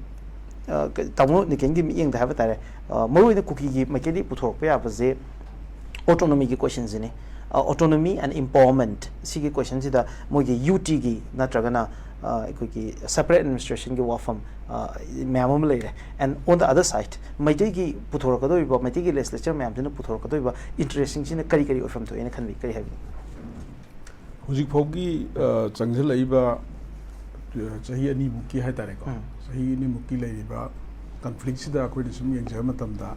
ꯑ, ꯀ-, ꯇꯥꯃꯣ ꯅꯤꯀꯦꯟꯒꯤ ꯃꯤꯠꯌꯦꯡꯗ ꯍꯥꯏꯕ ꯇꯥꯔꯦ, ꯑ, ꯃꯔꯨꯑꯣꯏꯅ ꯀꯨꯀꯤꯒꯤ ꯃꯥꯏꯀꯩꯗꯒꯤ ꯄꯨꯊꯣꯔꯛꯄ ꯌꯥꯕꯁꯦ ꯑꯣꯇꯣꯅꯣꯃꯤꯒꯤ ꯀꯣꯏꯁꯟꯁꯤꯅꯤ꯫ ꯑꯣꯇꯣꯅꯣꯃꯤ ꯑꯦꯟ ꯏꯝꯄꯥꯋꯔꯃꯦꯟꯠ ꯁꯤꯒꯤ ꯀꯣꯏꯁꯟꯁꯤꯗ ꯃꯣꯏꯒꯤ ꯌꯨ ꯇꯤꯒꯤ ꯅꯠꯇ꯭ꯔꯒꯅ, ꯑ, ꯑꯩꯈꯣꯏꯒꯤ ꯁꯦꯄꯔꯦꯠ ꯑꯦꯗꯃꯤꯅꯤꯁꯇ꯭ꯔꯦꯁꯟꯒꯤ ꯋꯥꯐꯝ, ꯑ, ꯃꯌꯥꯝ ꯑꯃ ꯂꯩꯔꯦ꯫ And on the other side, ꯃꯩꯇꯩꯒꯤ ꯄꯨꯊꯣꯔꯛꯀꯗꯧꯔꯤꯕ, ꯃꯩꯇꯩꯒꯤ ꯂꯦꯖꯤꯁꯂꯦꯆꯔ ꯃꯌꯥꯝꯁꯤꯅ ꯄꯨꯊꯣꯔꯛꯀꯗꯧꯔꯤꯕ ꯏꯟꯇꯔꯦꯁꯁꯤꯡꯁꯤꯅ ꯀꯔꯤ ꯀꯔꯤ ꯑꯣꯏꯐꯝ ꯊꯣꯛꯑꯦꯅ ꯈꯟꯕꯤ, ꯀꯔꯤ ꯍꯥꯏꯕꯤꯅꯤꯡꯉꯤ? ꯍꯧꯖꯤꯛ ꯐꯥꯎꯒꯤ ꯑ, ꯆꯪꯁꯤꯜꯂꯛꯏꯕ, ꯑ, ꯆꯍꯤ ꯑꯅꯤꯃꯨꯛꯀꯤ ꯍꯥꯏꯇꯥꯔꯦꯀꯣ, ꯎꯝ꯫ ꯆꯍꯤ ꯑꯅꯤꯃꯨꯛꯀꯤ ꯂꯩꯔꯤꯕ ꯀꯟꯐ꯭ꯂꯤꯛꯁꯤꯗ ꯑꯩꯈꯣꯏꯅ ꯁꯨꯝ ꯌꯦꯡꯖꯕ ꯃꯇꯝꯗ,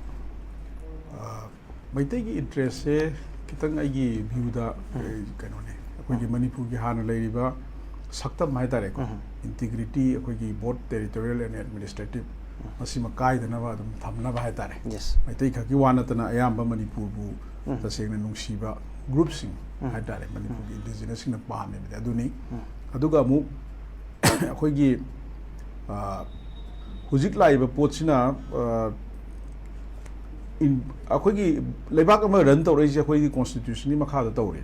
ꯑ, ꯃꯩꯇꯩꯒꯤ ꯏꯟꯇꯔꯦꯁꯁꯦ ꯈꯤꯇꯪ ꯑꯩꯒꯤ ꯚ꯭ꯌꯨꯗ ꯀꯩꯅꯣꯅꯦ, ꯑꯩꯈꯣꯏꯒꯤ ꯃꯅꯤꯄꯨꯔꯒꯤ ꯍꯥꯟꯅ ꯂꯩꯔꯤꯕ ꯁꯛꯇꯝ ꯍꯥꯏꯇꯥꯔꯦꯀꯣ, ꯏꯟꯇꯤꯒ꯭ꯔꯤꯇꯤ, ꯑꯩꯈꯣꯏꯒꯤ ꯕꯣꯠ ꯇꯦꯔꯤꯇꯣꯔꯤꯌꯦꯜ ꯑꯦꯟ ꯑꯦꯗꯃꯤꯅꯤꯁꯇ꯭ꯔꯦꯇꯤꯞ, ꯃꯁꯤꯃ ꯀꯥꯏꯗꯅꯕ ꯑꯗꯨꯝ ꯊꯝꯅꯕ ꯍꯥꯏꯇꯥꯔꯦ꯫ Yes. ꯃꯩꯇꯩ ꯈꯛꯀꯤ ꯋꯥ ꯅꯠꯇꯅ ꯑꯌꯥꯝꯕ ꯃꯅꯤꯄꯨꯔꯕꯨ ꯇꯁꯦꯡꯅ ꯅꯨꯡꯁꯤꯕ ꯒ꯭ꯔꯨꯞꯁꯤꯡ ꯍꯥꯏꯇꯥꯔꯦ, ꯃꯅꯤꯄꯨꯔꯒꯤ ꯏꯟꯗꯤꯖꯤꯅꯁꯁꯤꯡꯅ ꯄꯥꯝꯃꯤꯕꯗꯤ ꯑꯗꯨꯅꯤ꯫ ꯑꯗꯨꯒ ꯑꯃꯨꯛ ꯑꯩꯈꯣꯏꯒꯤ, ꯑ, ꯍꯧꯖꯤꯛ ꯂꯥꯛꯏꯕ ꯄꯣꯠꯁꯤꯅ, ꯑ, ꯏꯟ-, ꯑꯩꯈꯣꯏꯒꯤ ꯂꯩꯕꯥꯛ ꯑꯃ ꯔꯟ ꯇꯧꯔꯛꯏꯁꯦ ꯑꯩꯈꯣꯏꯒꯤ ꯀꯣꯟꯁꯇꯤꯇ꯭ꯌꯨꯁꯟꯒꯤ ꯃꯈꯥꯗ ꯇꯧꯔꯤ꯫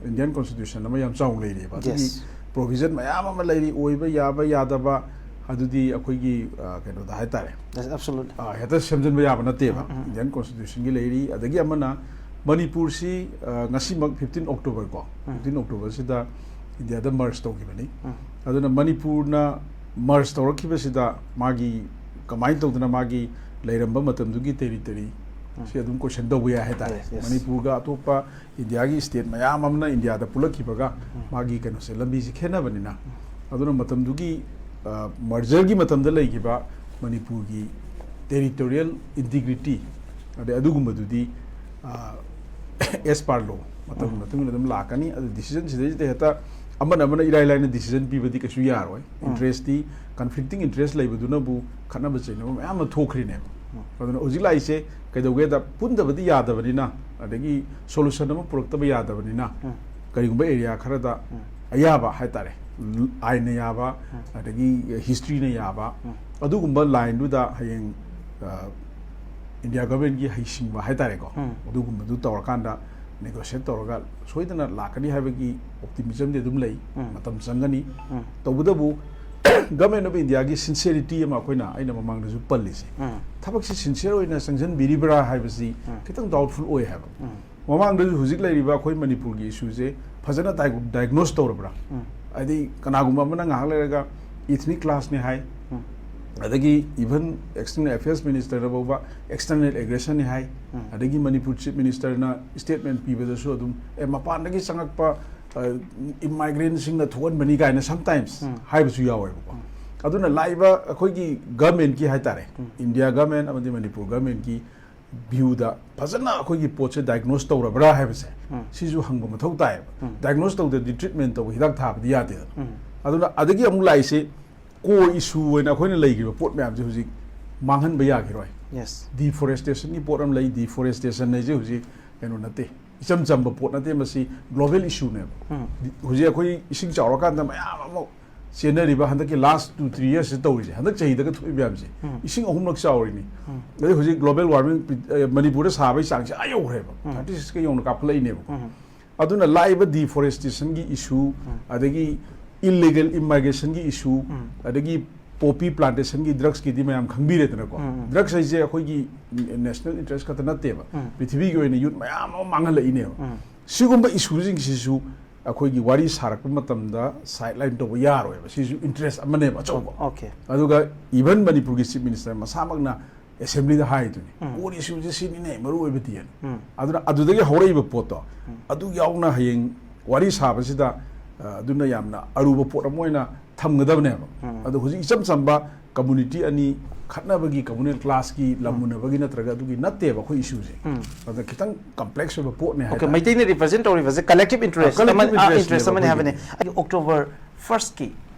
ꯏꯟꯗꯤꯌꯟ ꯀꯣꯟꯁꯇꯤꯇ꯭ꯌꯨꯁꯟ ꯑꯃ ꯌꯥꯝ ꯆꯥꯎꯅ ꯂꯩꯔꯤꯑꯕ꯫ ꯑꯗꯨꯒꯤ Yes. ꯄ꯭ꯔꯣꯚꯤꯖꯟ ꯃꯌꯥꯝ ꯑꯃ ꯂꯩꯔꯤ, ꯑꯣꯏꯕ ꯌꯥꯕ ꯌꯥꯗꯕ, ꯑꯗꯨꯗꯤ ꯑꯩꯈꯣꯏꯒꯤ, ꯑ, ꯀꯩꯅꯣꯗ ꯍꯥꯏꯇꯥꯔꯦ꯫ Yes, absolutely. ꯑ, ꯍꯦꯛꯇ ꯁꯦꯝꯖꯤꯟꯕ ꯌꯥꯕ ꯅꯠꯇꯦꯕ꯫ ꯏꯟꯗꯤꯌꯟ ꯀꯣꯟꯁꯇꯤꯇ꯭ꯌꯨꯁꯟꯒꯤ ꯂꯩꯔꯤ꯫ ꯑꯗꯒꯤ ꯑꯃꯅ ꯃꯅꯤꯄꯨꯔꯁꯤ, ꯑ, ꯉꯁꯤꯃꯛ ꯐꯤꯐꯇꯤꯟ ꯑꯣꯛꯇꯣꯕꯔ ꯀꯣ, ꯐꯤꯐꯇꯤꯟ ꯑꯣꯛꯇꯣꯕꯔꯁꯤꯗ ꯏꯟꯗꯤꯌꯥꯗ ꯃꯔꯖ ꯇꯧꯈꯤꯕꯅꯤ꯫ ꯑꯗꯨꯅ ꯃꯅꯤꯄꯨꯔꯅ ꯃꯔꯖ ꯇꯧꯔꯛꯈꯤꯕꯁꯤꯗ ꯃꯥꯒꯤ ꯀꯃꯥꯏꯅ ꯇꯧꯗꯅ ꯃꯥꯒꯤ ꯂꯩꯔꯝꯕ ꯃꯇꯝꯗꯨꯒꯤ ꯇꯦꯔꯤꯇꯣꯔꯤ ꯁꯤ ꯑꯗꯨꯝ ꯀꯣꯏꯁꯟ ꯇꯧꯕ ꯌꯥꯏ ꯍꯥꯏꯇꯥꯔꯦ꯫ Yes, yes. ꯃꯅꯤꯄꯨꯔꯒ ꯑꯇꯣꯞꯄ ꯏꯟꯗꯤꯌꯥꯒꯤ ꯁ꯭ꯇꯦꯠ ꯃꯌꯥꯝ ꯑꯃꯅ ꯏꯟꯗꯤꯌꯥꯗ ꯄꯨꯜꯂꯛꯈꯤꯕꯒ ꯃꯥꯒꯤ ꯀꯩꯅꯣꯁꯦ, ꯂꯝꯕꯤꯁꯦ ꯈꯦꯠꯅꯕꯅꯤꯅ꯫ ꯑꯗꯨꯅ ꯃꯇꯝꯗꯨꯒꯤ, ꯑ, ꯃꯔꯖꯔꯒꯤ ꯃꯇꯝꯗ ꯂꯩꯈꯤꯕ ꯃꯅꯤꯄꯨꯔꯒꯤ ꯇꯦꯔꯤꯇꯣꯔꯤꯌꯦꯜ ꯏꯟꯇꯤꯒ꯭ꯔꯤꯇꯤ, ꯑꯗꯩ ꯑꯗꯨꯒꯨꯝꯕꯗꯨꯗꯤ, ꯑ, as per law ꯃꯇꯝꯒꯤ ꯃꯇꯨꯡ ꯏꯟꯅ ꯑꯗꯨꯝ ꯂꯥꯛꯀꯅꯤ꯫ ꯑꯗꯨ ꯗꯤꯁꯤꯖꯟ ꯁꯤꯗꯩꯁꯤꯗ ꯍꯦꯛꯇ ꯑꯃꯅ ꯑꯃꯅ ꯏꯔꯥꯏ ꯂꯥꯏꯅ ꯗꯤꯁꯤꯖꯟ ꯄꯤꯕꯗꯤ ꯀꯩꯁꯨ ꯌꯥꯔꯣꯏ꯫ ꯏꯟꯇꯔꯦꯁꯇꯤ, ꯀꯟꯐ꯭ꯂꯤꯛꯇꯤꯡ ꯏꯟꯇꯔꯦꯁ ꯂꯩꯕꯗꯨꯅꯕꯨ ꯈꯠꯅꯕ ꯆꯩꯅꯕ ꯃꯌꯥꯝ ꯑꯃ ꯊꯣꯛꯈ꯭ꯔꯤꯅꯦꯕ꯫ ꯑꯗꯨꯅ ꯍꯧꯖꯤꯛ ꯂꯥꯛꯏꯁꯦ ꯀꯩꯗꯧꯒꯦꯗ, ꯄꯨꯟꯗꯕꯗꯤ ꯌꯥꯗꯕꯅꯤꯅ, ꯑꯗꯒꯤ ꯁꯣꯂꯨꯁꯟ ꯑꯃ ꯄꯨꯔꯛꯇꯕ ꯌꯥꯗꯕꯅꯤꯅ, ꯀꯔꯤꯒꯨꯝꯕ ꯑꯦꯔꯤꯌꯥ ꯈꯔꯗ ꯑꯌꯥꯕ ꯍꯥꯏꯇꯥꯔꯦ, ꯑꯥꯏꯟꯅ ꯌꯥꯕ, ꯑꯗꯒꯤ ꯍꯤꯁꯇ꯭ꯔꯤꯅ ꯌꯥꯕ, ꯑꯗꯨꯒꯨꯝꯕ ꯂꯥꯏꯟꯗꯨꯗ ꯍꯌꯦꯡ, ꯑ, ꯏꯟꯗꯤꯌꯥ ꯒꯚꯔꯟꯃꯦꯟꯠꯀꯤ ꯍꯩꯁꯤꯡꯕ ꯍꯥꯏꯇꯥꯔꯦꯀꯣ, ꯑꯗꯨꯒꯨꯝꯕꯗꯨ ꯇꯧꯔꯀꯥꯟꯗ ꯅꯦꯒꯣꯁꯤꯌꯦꯠ ꯇꯧꯔꯒ ꯁꯣꯏꯗꯅ ꯂꯥꯛꯀꯅꯤ ꯍꯥꯏꯕꯒꯤ ꯑꯣꯞꯇꯤꯃꯤꯖꯝꯗꯤ ꯑꯗꯨꯝ ꯂꯩ꯫ ꯃꯇꯝ ꯆꯪꯒꯅꯤ꯫ ꯇꯧꯕꯇꯕꯨ ꯒꯚꯔꯟꯃꯦꯟꯠ ꯑꯣꯐ ꯏꯟꯗꯤꯌꯥꯒꯤ ꯁꯤꯟꯁꯤꯌꯔꯤꯇꯤ ꯑꯃ ꯑꯩꯈꯣꯏꯅ, ꯑꯩꯅ ꯃꯃꯥꯡꯗꯁꯨ ꯄꯜꯂꯤꯁꯦ, ꯊꯕꯛꯁꯤ ꯁꯤꯟꯁꯤꯌꯔ ꯑꯣꯏꯅ ꯆꯪꯁꯤꯟꯕꯤꯔꯤꯕ꯭ꯔꯥ ꯍꯥꯏꯕꯁꯤ ꯈꯤꯇꯪ ꯗꯥꯎꯠꯐꯨꯜ ꯑꯣꯏ ꯍꯥꯏꯕ꯫ ꯃꯃꯥꯡꯗꯁꯨ ꯍꯧꯖꯤꯛ ꯂꯩꯔꯤꯕ ꯑꯩꯈꯣꯏ ꯃꯅꯤꯄꯨꯔꯒꯤ ꯏꯁꯨꯁꯦ ꯐꯖꯅ ꯗꯥꯏꯒ-, ꯗꯥꯏꯒꯅꯣꯁ ꯇꯧꯔꯕ꯭ꯔꯥ? ꯍꯥꯏꯗꯤ ꯀꯅꯥꯒꯨꯝꯕ ꯑꯃꯅ ꯉꯥꯏꯍꯥꯛ ꯂꯩꯔꯒ ꯏꯊꯅꯤꯛ ꯀ꯭ꯂꯥꯁꯅꯦ ꯍꯥꯏ, ꯑꯗꯒꯤ ꯏꯚꯟ ꯑꯦꯛꯁꯇꯔꯅꯦꯜ ꯑꯦꯐꯤꯌꯔꯁ ꯃꯤꯅꯤꯁꯇꯔꯅ ꯐꯥꯎꯕ ꯑꯦꯛꯁꯇꯔꯅꯦꯜ ꯑꯦꯒ꯭ꯔꯦꯁꯟꯅꯤ ꯍꯥꯏ, ꯑꯗꯒꯤ ꯃꯅꯤꯄꯨꯔ ꯆꯤꯐ ꯃꯤꯅꯤꯁꯇꯔꯅ ꯁ꯭ꯇꯦꯠꯃꯦꯟꯠ ꯄꯤꯕꯗꯁꯨ ꯑꯗꯨꯝ, "ꯑꯦ, ꯃꯄꯥꯟꯗꯒꯤ ꯆꯪꯉꯛꯄ, ꯑ, ꯏꯃꯥꯏꯒ꯭ꯔꯦꯟꯁꯤꯡꯅ ꯊꯣꯛꯍꯟꯕꯅꯤ" ꯀꯥꯏꯅ ꯁꯝꯇꯥꯏꯝꯁ ꯍꯥꯏꯕꯁꯨ ꯌꯥꯎꯋꯦꯕꯀꯣ꯫ ꯑꯗꯨꯅ ꯂꯥꯛꯏꯕ ꯑꯩꯈꯣꯏꯒꯤ ꯒꯚꯔꯟꯃꯦꯟꯠꯀꯤ ꯍꯥꯏꯇꯥꯔꯦ, ꯏꯟꯗꯤꯌꯥ ꯒꯚꯔꯟꯃꯦꯟꯠ ꯑꯃꯗꯤ ꯃꯅꯤꯄꯨꯔ ꯒꯚꯔꯟꯃꯦꯟꯠꯀꯤ ꯚ꯭ꯌꯨꯗ ꯐꯖꯅ ꯑꯩꯈꯣꯏꯒꯤ ꯄꯣꯠꯁꯦ ꯗꯥꯏꯒꯅꯣꯁ ꯇꯧꯔꯕ꯭ꯔꯥ ꯍꯥꯏꯕꯁꯦ, ꯎꯝ꯫ ꯁꯤꯁꯨ ꯍꯪꯕ ꯃꯊꯧ ꯇꯥꯏꯌꯦꯕ꯫ ꯎꯝ꯫ ꯗꯥꯏꯒꯅꯣꯁ ꯇꯧꯗ꯭ꯔꯗꯤ ꯇ꯭ꯔꯤꯠꯃꯦꯟ ꯇꯧꯕ, ꯍꯤꯗꯥꯛ ꯊꯥꯕꯗꯤ ꯌꯥꯗꯦꯗꯅ꯫ ꯎꯝ꯫ ꯑꯗꯨꯅ ꯑꯗꯒꯤ ꯑꯃꯨꯛ ꯂꯥꯛꯏꯁꯦ core issue ꯑꯣꯏꯅ ꯑꯩꯈꯣꯏꯅ ꯂꯩꯈ꯭ꯔꯤꯕ ꯄꯣꯠ ꯃꯌꯥꯝꯁꯦ ꯍꯧꯖꯤꯛ ꯃꯥꯡꯍꯟꯕ ꯌꯥꯈꯤꯔꯣꯏ꯫ Yes꯫ Deforestation ꯒꯤ ꯄꯣꯠ ꯑꯃ ꯂꯩ꯫ Deforestation ꯍꯥꯏꯁꯦ ꯍꯧꯖꯤꯛ ꯀꯩꯅꯣ ꯅꯠꯇꯦ, ꯏꯆꯝ ꯆꯝꯕ ꯄꯣꯠ ꯅꯠꯇꯦ, ꯃꯁꯤ global issue ꯅꯦꯕ꯫ ꯎꯝ꯫ ꯗꯤ-, ꯍꯧꯖꯤꯛ ꯑꯩꯈꯣꯏ ꯏꯁꯤꯡ ꯆꯥꯎꯔꯀꯥꯟꯗ ꯃꯌꯥꯝ ꯑꯃ ꯆꯦꯟꯅꯔꯤꯕ ꯍꯟꯗꯛꯀꯤ last two three years ꯁꯤ ꯇꯧꯔꯤꯁꯦ, ꯍꯟꯗꯛ ꯆꯍꯤꯗꯒ ꯊꯣꯛꯏ ꯃꯌꯥꯝꯁꯦ, ꯎꯝ꯫ ꯏꯁꯤꯡ ꯑꯍꯨꯝꯂꯛ ꯆꯥꯎꯔꯤꯅꯤ꯫ ꯎꯝ꯫ ꯑꯗꯩ ꯍꯧꯖꯤꯛ global warming, ꯑ, ꯃꯅꯤꯄꯨꯔꯗ ꯁꯥꯕꯒꯤ ꯆꯥꯡꯁꯦ ꯑꯥ ꯌꯧꯈ꯭ꯔꯦꯕ, ꯎꯝ꯫ Thirty six ꯀ ꯌꯧꯅ ꯀꯥꯞꯈꯠꯂꯛꯏꯅꯦꯕꯀꯣ꯫ ꯎꯝ꯫ ꯑꯗꯨꯅ ꯂꯥꯛꯏꯕ deforestation ꯒꯤ issue, ꯎꯝ꯫ ꯑꯗꯒꯤ illegal immigration ꯒꯤ issue, ꯎꯝ꯫ ꯑꯗꯒꯤ poppy plantation ꯒꯤ drugs ꯀꯤꯗꯤ ꯃꯌꯥꯝ ꯈꯪꯕꯤꯔꯦꯗꯅꯀꯣ꯫ ꯎꯝ, ꯎꯝ꯫ Drugs ꯍꯥꯏꯁꯦ ꯑꯩꯈꯣꯏꯒꯤ national interest ꯈꯛꯇ ꯅꯠꯇꯦꯕ, ꯎꯝ꯫ ꯄ꯭ꯔꯤꯊꯤꯕꯤꯒꯤ ꯑꯣꯏꯅ youth ꯃꯌꯥꯝ ꯑꯃ ꯃꯥꯡꯍꯜꯂꯛꯏꯅꯦꯕ꯫ ꯎꯝ꯫ ꯁꯤꯒꯨꯝꯕ issue ꯁꯤꯡꯁꯤꯁꯨ ꯑꯩꯈꯣꯏꯒꯤ ꯋꯥꯔꯤ ꯁꯥꯔꯛꯄ ꯃꯇꯝꯗ sideline ꯇꯧꯕ ꯌꯥꯔꯣꯏꯕ꯫ ꯁꯤꯁꯨ interest ꯑꯃꯅꯦꯕ ꯑꯆꯧꯕ꯫ Okay꯫ ꯑꯗꯨꯒ even ꯃꯅꯤꯄꯨꯔꯒꯤ Chief Minister ꯃꯁꯥꯃꯛꯅ assembly ꯗ ꯍꯥꯏꯗꯨꯅꯤ, ꯎꯝ꯫ Core issue ꯁꯦ ꯁꯤꯅꯤꯅꯦ ꯃꯔꯨ ꯑꯣꯏꯕꯗꯤ ꯍꯥꯏꯅ꯫ ꯎꯝ꯫ ꯑꯗꯨꯅ ꯑꯗꯨꯗꯒꯤ ꯍꯧꯔꯛꯏꯕ ꯄꯣꯠꯇꯣ, ꯎꯝ꯫ ꯑꯗꯨ ꯌꯥꯎꯅ ꯍꯌꯦꯡ ꯋꯥꯔꯤ ꯁꯥꯕꯁꯤꯗ, ꯑ, ꯑꯗꯨꯅ ꯌꯥꯝꯅ ꯑꯔꯨꯕ ꯄꯣꯠ ꯑꯃ ꯑꯣꯏꯅ ꯊꯝꯒꯗꯕꯅꯦꯕ꯫ ꯎꯝ꯫ ꯑꯗꯣ ꯍꯧꯖꯤꯛ ꯏꯆꯝ ꯆꯝꯕ community ꯑꯅꯤ ꯈꯠꯅꯕꯒꯤ, communal class ꯀꯤ, ꯂꯝ ꯎꯝ꯫ ꯃꯨꯟꯅꯕꯒꯤ ꯅꯠꯇ꯭ꯔꯒ ꯑꯗꯨꯒꯤ ꯅꯠꯇꯦꯕ ꯑꯩꯈꯣꯏ issue ꯁꯦ꯫ ꯎꯝ꯫ ꯑꯗ ꯈꯤꯇꯪ complex ꯑꯣꯏꯕ ꯄꯣꯠꯅꯦ Okay, ꯍꯥꯏꯇꯥꯔꯦ꯫ ꯃꯩꯇꯩꯅ represent ꯇꯧꯔꯤꯕꯁꯦ collective interest ꯑ, collective ꯑꯃ, ꯑ, interest interest ꯅꯦꯕ ꯑꯃꯅꯤ ꯍꯥꯏꯕꯅꯦ꯫ ꯑꯩꯈꯣꯏꯒꯤ꯫ ꯑꯩ October first ꯀꯤ,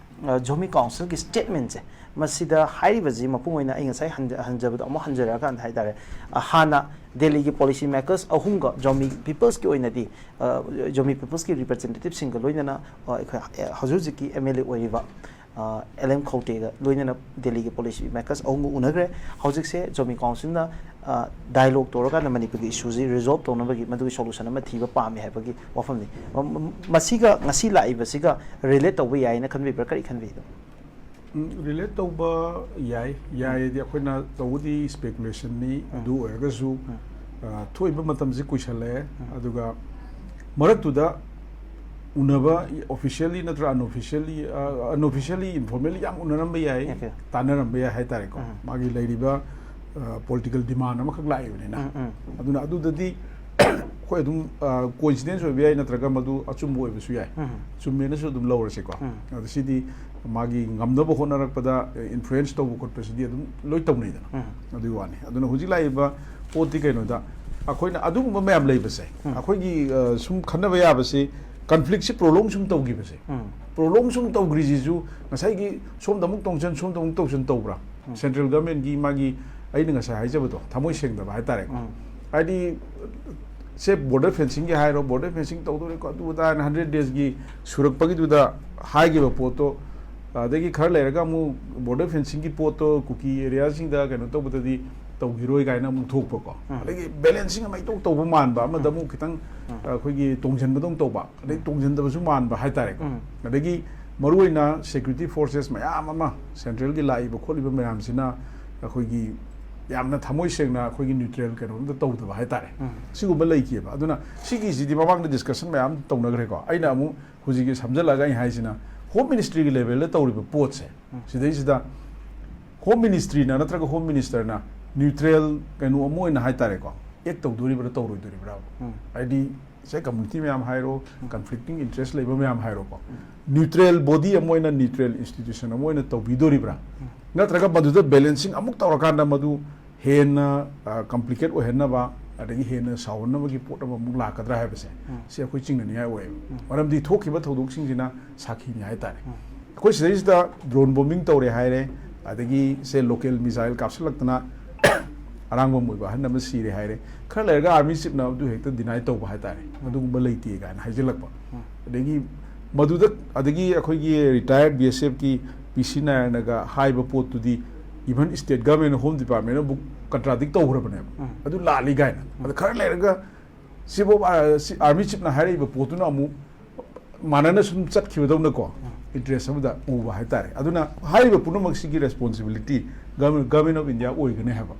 ꯑ, Zomi Council ꯒꯤ statement ꯁꯦ, ꯃꯁꯤꯗ ꯍꯥꯏꯔꯤꯕꯁꯤ ꯃꯄꯨꯡ ꯑꯣꯏꯅ ꯑꯩ ꯉꯁꯥꯏ ꯍꯟꯖ-, ꯍꯟꯖꯕꯗꯣ ꯑꯃꯨꯛ ꯍꯟꯖꯔꯛꯑꯀꯥꯟꯗ ꯍꯥꯏꯇꯥꯔꯦ, ꯑ, ꯍꯥꯟꯅ ꯗꯦꯜꯂꯤꯒꯤ policy makers ꯑꯍꯨꯝꯒ Zomi peoples ꯀꯤ ꯑꯣꯏꯅꯗꯤ, ꯑ, Zomi peoples ꯀꯤ representative ꯁꯤꯡꯒ ꯂꯣꯏꯅꯅ, ꯑ, ꯑꯩꯈꯣꯏ, ꯑ, ꯍꯧꯖꯤꯛ ꯍꯧꯖꯤꯛꯀꯤ M L A ꯑꯣꯏꯔꯤꯕ, ꯑ, L M ꯈꯧꯇꯦꯒ ꯂꯣꯏꯅꯅ ꯗꯦꯜꯂꯤꯒꯤ policy makers ꯑꯍꯨꯝꯒ ꯎꯅꯈ꯭ꯔꯦ꯫ ꯍꯧꯖꯤꯛꯁꯦ Zomi Council ꯅ, ꯑ, dialogue ꯇꯧꯔꯀꯥꯟꯗ ꯃꯅꯤꯄꯨꯔꯒꯤ issue ꯁꯤ resolve ꯇꯧꯅꯕꯒꯤ ꯃꯗꯨꯒꯤ solution ꯑꯃ ꯊꯤꯕ ꯄꯥꯝꯃꯤ ꯍꯥꯏꯕꯒꯤ ꯋꯥꯐꯝꯅꯤ꯫ ꯃ-, ꯃ-, ꯃꯁꯤꯒ ꯉꯁꯤ ꯂꯥꯛꯏꯕꯁꯤꯒ relate ꯇꯧꯕ ꯌꯥꯏꯅ ꯈꯟꯕꯤꯕ꯭ꯔꯥ? ꯀꯔꯤ ꯈꯟꯕꯤꯕꯅꯣ? ꯎꯝ, relate ꯇꯧꯕ ꯌꯥꯏ꯫ ꯎꯝ꯫ ꯌꯥꯏꯗꯤ ꯑꯩꯈꯣꯏꯅ ꯇꯧꯕꯗꯤ speculation ꯅꯤ꯫ ꯎꯝ꯫ ꯑꯗꯨ ꯑꯣꯏꯔꯒꯁꯨ, ꯎꯝ꯫ ꯑ, ꯊꯣꯛꯏꯕ ꯃꯇꯝꯁꯤ ꯀꯨꯏꯁꯜꯂꯛꯑꯦ꯫ ꯎꯝ꯫ ꯑꯗꯨꯒ ꯃꯔꯛꯇꯨꯗ ꯎꯅꯕ officially ꯅꯠꯇ꯭ꯔ unofficially, ꯑ, unofficially, informally ꯌꯥꯝ ꯎꯅꯔꯝꯕ ꯌꯥꯏ, Okay꯫ ꯇꯥꯟꯅꯔꯝꯕ ꯌꯥꯏ ꯍꯥꯏꯇꯥꯔꯦꯀꯣ꯫ ꯎꯝ꯫ ꯃꯥꯒꯤ ꯂꯩꯔꯤꯕ, ꯑ, political demand ꯑꯃꯈꯛ ꯂꯥꯛꯏꯕꯅꯤꯅ꯫ ꯎꯝ, ꯎꯝ꯫ ꯑꯗꯨꯅ ꯑꯗꯨꯗꯗꯤ ꯑꯩꯈꯣꯏ ꯑꯗꯨꯝ, ꯑ, coincidence ꯑꯣꯏꯕ ꯌꯥꯏ, ꯅꯠꯇ꯭ꯔꯒ ꯃꯗꯨ ꯑꯆꯨꯝꯕ ꯑꯣꯏꯕꯁꯨ ꯌꯥꯏ꯫ ꯎꯝ꯫ ꯆꯨꯝꯃꯦꯅꯁꯨ ꯑꯗꯨꯝ ꯂꯧꯔꯁꯦꯀꯣ꯫ ꯎꯝ꯫ ꯑꯗ ꯁꯤꯗꯤ ꯃꯥꯒꯤ ꯉꯝꯅꯕ ꯍꯣꯠꯅꯔꯛꯄꯗ, ꯑ, influence ꯇꯧꯕ ꯈꯣꯠꯄꯁꯤꯗꯤ ꯑꯗꯨꯝ ꯂꯣꯏ ꯇꯧꯅꯩꯗꯅ꯫ ꯎꯝ꯫ ꯑꯗꯨꯒꯤ ꯋꯥꯅꯤ꯫ ꯑꯗꯨꯅ ꯍꯧꯖꯤꯛ ꯂꯥꯛꯏꯕ ꯄꯣꯠꯇꯤ ꯀꯩꯅꯣꯗ, ꯑꯩꯈꯣꯏꯅ ꯑꯗꯨꯒꯨꯝꯕ ꯃꯌꯥꯝ ꯂꯩꯕꯁꯦ, ꯑꯩꯈꯣꯏꯒꯤ ꯑ, ꯁꯨꯝ ꯈꯟꯅꯕ ꯌꯥꯕꯁꯦ, ꯀꯟꯐ꯭ꯂꯤꯛꯁꯤ ꯄ꯭ꯔꯣꯂꯣꯡ ꯁꯨꯝ ꯇꯧꯈꯤꯕꯁꯦ, ꯄ꯭ꯔꯣꯂꯣꯡ ꯁꯨꯝ ꯇꯧꯈ꯭ꯔꯤꯁꯤꯁꯨ ꯉꯁꯥꯏꯒꯤ ꯁꯣꯝꯗ ꯑꯃꯨꯛ ꯇꯣꯡꯁꯤꯟ, ꯁꯣꯝꯗ ꯑꯃꯨꯛ ꯇꯧꯁꯤꯟ ꯇꯧꯕ꯭ꯔꯥ? ꯁꯦꯟꯇ꯭ꯔꯦꯜ ꯒꯚꯔꯟꯃꯦꯟꯒꯤ ꯃꯥꯒꯤ, ꯑꯩꯅ ꯉꯁꯥꯏ ꯍꯥꯏꯖꯕꯗꯣ, ꯊꯃꯣꯏ ꯁꯦꯡꯗꯕ ꯍꯥꯏꯇꯥꯔꯦꯀꯣ꯫ ꯍꯥꯏꯗꯤ, ꯁꯦ ꯕꯣꯔꯗꯔ ꯐꯦꯟꯁꯤꯡꯒꯤ ꯍꯥꯏꯔꯣ, ꯕꯣꯔꯗꯔ ꯐꯦꯟꯁꯤꯡ ꯇꯧꯗꯣꯔꯦꯀꯣ, ꯑꯗꯨ ꯑꯗꯥ ꯍꯥꯏꯅ ꯍꯟꯗ꯭ꯔꯦꯠ ꯗꯦꯖꯀꯤ ꯁꯨꯔꯛꯄꯒꯤꯗꯨꯗ ꯍꯥꯏꯈꯤꯕ ꯄꯣꯠꯇꯣ, ꯑꯗꯒꯤ ꯈꯔ ꯂꯩꯔꯒ ꯑꯃꯨꯛ ꯕꯣꯔꯗꯔ ꯐꯦꯟꯁꯤꯡꯒꯤ ꯄꯣꯠꯇꯣ ꯀꯨꯀꯤ ꯑꯦꯔꯤꯌꯥꯁꯤꯡꯗ ꯀꯩꯅꯣ ꯇꯧꯕꯗꯗꯤ ꯇꯧꯈꯤꯔꯣꯏ ꯀꯥꯏꯅ ꯑꯃꯨꯛ ꯊꯣꯛꯄꯀꯣ꯫ ꯑꯗꯒꯤ ꯕꯦꯂꯦꯟꯁꯤꯡ ꯑꯃ ꯏꯇꯧ ꯇꯧꯕ ꯃꯥꯟꯕ, ꯑꯃꯗ ꯑꯃꯨꯛ ꯈꯤꯇꯪ, ꯑꯩꯈꯣꯏꯒꯤ ꯇꯣꯡꯁꯤꯟꯕꯗꯧ ꯇꯧꯕ, ꯑꯗꯩ ꯇꯣꯡꯁꯤꯟꯗꯕꯁꯨ ꯃꯥꯟꯕ ꯍꯥꯏꯇꯥꯔꯦꯀꯣ꯫ ꯑꯗꯒꯤ ꯃꯔꯨꯑꯣꯏꯅ ꯁꯦꯀ꯭ꯌꯨꯔꯤꯇꯤ ꯐꯣꯔꯁꯦꯁ ꯃꯌꯥꯝ ꯑꯃ ꯁꯦꯟꯇ꯭ꯔꯦꯜꯒꯤ ꯂꯥꯛꯏꯕ ꯈꯣꯠꯂꯤꯕ ꯃꯌꯥꯝꯁꯤꯅ ꯑꯩꯈꯣꯏꯒꯤ ꯌꯥꯝꯅ ꯊꯃꯣꯏ ꯁꯦꯡꯅ ꯑꯩꯈꯣꯏꯒꯤ ꯅ꯭ꯌꯨꯇ꯭ꯔꯦꯜ ꯀꯩꯅꯣꯝꯇ ꯇꯧꯗꯕ ꯍꯥꯏꯇꯥꯔꯦ꯫ ꯁꯤꯒꯨꯝꯕ ꯂꯩꯈꯤꯑꯕ꯫ ꯑꯗꯨꯅ ꯁꯤꯒꯤꯁꯤꯗꯤ ꯃꯃꯥꯡꯗ ꯗꯤꯁꯀꯁꯟ ꯃꯌꯥꯝ ꯇꯧꯅꯈ꯭ꯔꯦꯀꯣ꯫ ꯑꯩꯅ ꯑꯃꯨꯛ ꯍꯧꯖꯤꯛꯀꯤ ꯁꯝꯖꯜꯂꯒ ꯑꯩ ꯍꯥꯏꯁꯤꯅ, ꯍꯣꯝ ꯃꯤꯅꯤꯁꯇ꯭ꯔꯤꯒꯤ ꯂꯦꯚꯦꯜꯗ ꯇꯧꯔꯤꯕ ꯄꯣꯠꯁꯦ, ꯁꯤꯗꯩꯁꯤꯗ ꯍꯣꯝ ꯃꯤꯅꯤꯁꯇ꯭ꯔꯤꯅ ꯅꯠꯇ꯭ꯔꯒ ꯍꯣꯝ ꯃꯤꯅꯤꯁꯇꯔꯅ ꯅ꯭ꯌꯨꯇ꯭ꯔꯦꯜ ꯀꯩꯅꯣ ꯑꯃ ꯑꯣꯏꯅ ꯍꯥꯏꯇꯥꯔꯦꯀꯣ, ꯑꯦꯛ ꯇꯧꯗꯣꯔꯤꯕ꯭ꯔꯥ ꯇꯧꯔꯣꯏꯗꯣꯔꯤꯕ꯭ꯔꯥ? ꯍꯥꯏꯗꯤ, ꯁꯦ ꯀꯝꯃꯨꯅꯤꯇꯤ ꯃꯌꯥꯝ ꯍꯥꯏꯔꯣ, ꯀꯟꯐ꯭ꯂꯤꯛꯇꯤꯡ ꯏꯟꯇꯔꯦꯁ ꯂꯩꯕ ꯃꯌꯥꯝ ꯍꯥꯏꯔꯣꯀꯣ, ꯅ꯭ꯌꯨꯇ꯭ꯔꯦꯜ ꯕꯣꯗꯤ ꯑꯃ ꯑꯣꯏꯅ, ꯅ꯭ꯌꯨꯇ꯭ꯔꯦꯜ ꯏꯟꯁꯇꯤꯇ꯭ꯌꯨꯁꯟ ꯑꯃ ꯑꯣꯏꯅ ꯇꯧꯕꯤꯗꯣꯔꯤꯕ꯭ꯔꯥ? ꯅꯠꯇ꯭ꯔꯒ ꯃꯗꯨꯗ ꯕꯦꯂꯦꯟꯁꯤꯡ ꯑꯃꯨꯛ ꯇꯧꯔꯀꯥꯟꯗ ꯃꯗꯨ ꯍꯦꯟꯅ ꯀꯝꯄ꯭ꯂꯤꯀꯦꯠ ꯑꯣꯏꯍꯟꯅꯕ, ꯑꯗꯒꯤ ꯍꯦꯟꯅ ꯁꯥꯎꯍꯟꯅꯕꯒꯤ ꯄꯣꯠ ꯑꯃꯃꯨꯛ ꯂꯥꯛꯀꯗ꯭ꯔꯥ ꯍꯥꯏꯕꯁꯦ, ꯁꯤ ꯑꯩꯈꯣꯏ ꯆꯤꯡꯅꯅꯤꯡꯉꯥꯏ ꯑꯣꯏꯌꯦꯕ꯫ ꯃꯔꯝꯗꯤ ꯊꯣꯛꯈꯤꯕ ꯊꯧꯗꯣꯛꯁꯤꯡꯁꯤꯅ ꯁꯥꯈꯤꯅꯤ ꯍꯥꯏꯇꯥꯔꯦ꯫ ꯑꯩꯈꯣꯏ ꯁꯤꯗꯩꯁꯤꯗ ꯗ꯭ꯔꯣꯟ ꯕꯣꯝꯕꯤꯡ ꯇꯧꯔꯦ ꯍꯥꯏꯔꯦ, ꯑꯗꯒꯤ ꯁꯦ ꯂꯣꯀꯦꯜ ꯃꯤꯁꯥꯏꯜ ꯀꯥꯞꯁꯤꯜꯂꯛꯇꯅ ꯑꯔꯥꯡꯕꯝ ꯑꯣꯏꯕ ꯑꯍꯟ ꯑꯃ ꯁꯤꯔꯦ ꯍꯥꯏꯔꯦ꯫ ꯈꯔ ꯂꯩꯔꯒ ꯑꯥꯔꯃꯤ ꯆꯤꯞꯅ ꯑꯗꯨ ꯍꯦꯛꯇ ꯗꯤꯅꯥꯏ ꯇꯧꯕ ꯍꯥꯏꯇꯥꯔꯦ, ꯑꯗꯨꯒꯨꯝꯕ ꯂꯩꯇꯦ ꯀꯥꯏꯅ ꯍꯥꯏꯖꯤꯜꯂꯛꯄ꯫ ꯑꯗꯒꯤ ꯃꯗꯨꯗ, ꯑꯗꯒꯤ ꯑꯩꯈꯣꯏꯒꯤ ꯔꯤꯇꯥꯌꯔꯠ ꯕꯤ ꯑꯦꯁ ꯑꯦꯐꯀꯤ ꯄꯤ ꯁꯤ ꯅꯥꯌꯔꯅꯒ ꯍꯥꯏꯕ ꯄꯣꯠꯇꯨꯗꯤ ꯏꯚꯟ ꯁ꯭ꯇꯦꯠ ꯒꯚꯔꯟꯃꯦꯟ, ꯍꯣꯝ ꯗꯤꯄꯥꯔꯠꯃꯦꯟꯅꯕꯨ ꯀꯟꯇ꯭ꯔꯥꯗꯤꯛ ꯇꯧꯈ꯭ꯔꯕꯅꯦꯕ꯫ ꯑꯗꯨ ꯂꯥꯜꯂꯤ ꯀꯥꯏꯅ꯫ ꯑꯗ ꯈꯔ ꯂꯩꯔꯒ ꯁꯤꯐꯥꯎ, ꯑ, ꯁꯤ ꯑꯥꯔꯃꯤ ꯆꯤꯞꯅ ꯍꯥꯏꯔꯛꯏꯕ ꯄꯣꯠꯇꯨꯅ ꯑꯃꯨꯛ ꯃꯥꯟꯅꯅ ꯁꯨꯝ ꯆꯠꯈꯤꯕꯗꯧꯅꯀꯣ, ꯏꯟꯇꯔꯦꯁ ꯑꯃꯗ ꯎꯕ ꯍꯥꯏꯇꯥꯔꯦ꯫ ꯑꯗꯨꯅ ꯍꯥꯏꯔꯤꯕ ꯄꯨꯝꯅꯃꯛꯁꯤꯒꯤ ꯔꯦꯁꯄꯣꯟꯁꯤꯕꯤꯂꯤꯇꯤ ꯒꯚꯔꯟꯃꯦꯟ ꯑꯣꯐ ꯏꯟꯗꯤꯌꯥ ꯑꯣꯏꯒꯅꯤ ꯍꯥꯏꯕ,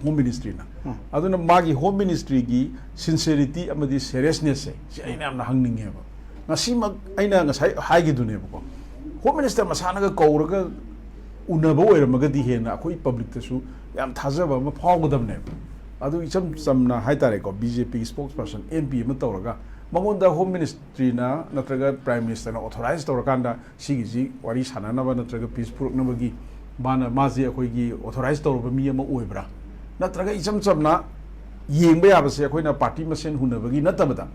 ꯍꯣꯝ ꯃꯤꯅꯤꯁꯇ꯭ꯔꯤꯅ꯫ ꯑꯗꯨꯅ ꯃꯥꯒꯤ ꯍꯣꯝ ꯃꯤꯅꯤꯁꯇ꯭ꯔꯤꯒꯤ ꯁꯤꯟꯁꯦꯔꯤꯇꯤ ꯑꯃꯗꯤ ꯁꯦꯔꯤꯌꯁꯅꯦꯁꯁꯦ, ꯁꯤ ꯑꯩꯅ ꯌꯥꯝꯅ ꯍꯪꯅꯤꯡꯉꯦꯕ꯫ ꯉꯁꯤꯃꯛ ꯑꯩꯅ ꯉꯁꯥꯏ ꯍꯥꯏꯈꯤꯗꯨꯅꯦꯕꯀꯣ, ꯍꯣꯝ ꯃꯤꯅꯤꯁꯇꯔ ꯃꯁꯥꯅꯒ ꯀꯧꯔꯒ ꯎꯅꯕ ꯑꯣꯏꯔꯝꯃꯒꯗꯤ ꯍꯦꯟꯅ ꯑꯩꯈꯣꯏ ꯄꯕ꯭ꯂꯤꯛꯇꯁꯨ ꯌꯥꯝ ꯊꯥꯖꯕ ꯑꯃ ꯐꯥꯎꯒꯗꯕꯅꯦꯕ꯫ ꯑꯗꯨ ꯏꯆꯝ ꯆꯝꯅ ꯍꯥꯏꯇꯥꯔꯦꯀꯣ, ꯕꯤ ꯖꯦ ꯄꯤꯒꯤ ꯁ꯭ꯄꯣꯛꯁ ꯄꯔꯁꯟ, ꯑꯦꯝ ꯄꯤ ꯑꯃ ꯇꯧꯔꯒ ꯃꯉꯣꯟꯗ ꯍꯣꯝ ꯃꯤꯅꯤꯁꯇ꯭ꯔꯤꯅ ꯅꯠꯇ꯭ꯔꯒ ꯄ꯭ꯔꯥꯏꯝ ꯃꯤꯅꯤꯁꯇꯔꯅ ꯑꯣꯊꯣꯔꯥꯏꯁ ꯇꯧꯔꯀꯥꯟꯗ ꯁꯤꯒꯤꯁꯤ ꯋꯥꯔꯤ ꯁꯥꯟꯅꯅꯕ ꯅꯠꯇ꯭ꯔꯒ ꯄꯤꯁ ꯄꯨꯔꯛꯅꯕꯒꯤ ꯃꯥꯅ, ꯃꯥꯁꯦ ꯑꯩꯈꯣꯏꯒꯤ ꯑꯣꯊꯣꯔꯥꯏꯁ ꯇꯧꯔꯕ ꯃꯤ ꯑꯃ ꯑꯣꯏꯕ꯭ꯔꯥ? ꯅꯠꯇ꯭ꯔꯒ ꯏꯆꯝ ꯆꯝꯅ ꯌꯦꯡꯕ ꯌꯥꯕꯁꯦ ꯑꯩꯈꯣꯏꯅ ꯄꯥꯔꯇꯤ ꯃꯁꯦꯟ ꯍꯨꯟꯅꯕꯒꯤ ꯅꯠꯇꯕꯗ,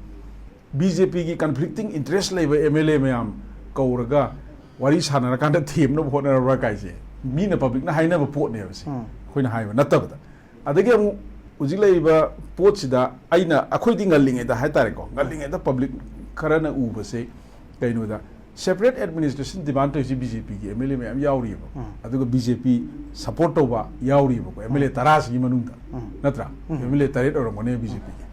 ꯕꯤ ꯖꯦ ꯄꯤꯒꯤ ꯀꯟꯐ꯭ꯂꯤꯛꯇꯤꯡ ꯏꯟꯇꯔꯦꯁ ꯂꯩꯕ ꯑꯦꯝ ꯑꯦꯜ ꯑꯦ ꯃꯌꯥꯝ ꯀꯧꯔꯒ ꯋꯥꯔꯤ ꯁꯥꯟꯅꯔꯀꯥꯟꯗ ꯊꯦꯝꯅꯕ ꯍꯣꯠꯅꯔꯕ꯭ꯔꯥ ꯀꯥꯏꯁꯦ ꯃꯤꯅ, ꯄꯕ꯭ꯂꯤꯛꯅ ꯍꯥꯏꯅꯕ ꯄꯣꯠꯅꯦꯕ ꯁꯦ, ꯑꯩꯈꯣꯏꯅ ꯍꯥꯏꯕ ꯅꯠꯇꯕꯗ꯫ ꯑꯗꯒꯤ ꯑꯃꯨꯛ ꯍꯧꯖꯤꯛ ꯂꯩꯔꯤꯕ ꯄꯣꯠꯁꯤꯗ ꯑꯩꯅ, ꯑꯩꯈꯣꯏꯗꯤ ꯉꯜꯂꯤꯉꯩꯗ ꯍꯥꯏꯇꯥꯔꯦꯀꯣ, ꯉꯜꯂꯤꯉꯩꯗ ꯄꯕ꯭ꯂꯤꯛ ꯈꯔꯅ ꯎꯕꯁꯦ ꯀꯩꯅꯣꯗ, ꯁꯦꯄꯔꯦꯠ ꯑꯦꯗꯃꯤꯅꯤꯁꯇ꯭ꯔꯦꯁꯟ ꯗꯤꯃꯥꯟ ꯇꯧꯔꯤꯁꯦ ꯕꯤ ꯖꯦ ꯄꯤꯒꯤ ꯑꯦꯝ ꯑꯦꯜ ꯑꯦ ꯃꯌꯥꯝ ꯌꯥꯎꯔꯤꯕ, ꯑꯗꯨꯒ ꯕꯤ ꯖꯦ ꯄꯤ ꯁꯄꯣꯔꯠ ꯇꯧꯕ ꯌꯥꯎꯔꯤꯕꯀꯣ, ꯑꯦꯝ ꯑꯦꯜ ꯑꯦ ꯇꯔꯥꯁꯤꯒꯤ ꯃꯅꯨꯡꯗ, ꯅꯠꯇ꯭ꯔꯥ? ꯑꯦꯝ ꯑꯦꯜ ꯑꯦ ꯇꯔꯦꯠ ꯑꯣꯏꯔꯝꯒꯅꯤ ꯕꯤ ꯖꯦ ꯄꯤꯒꯤ꯫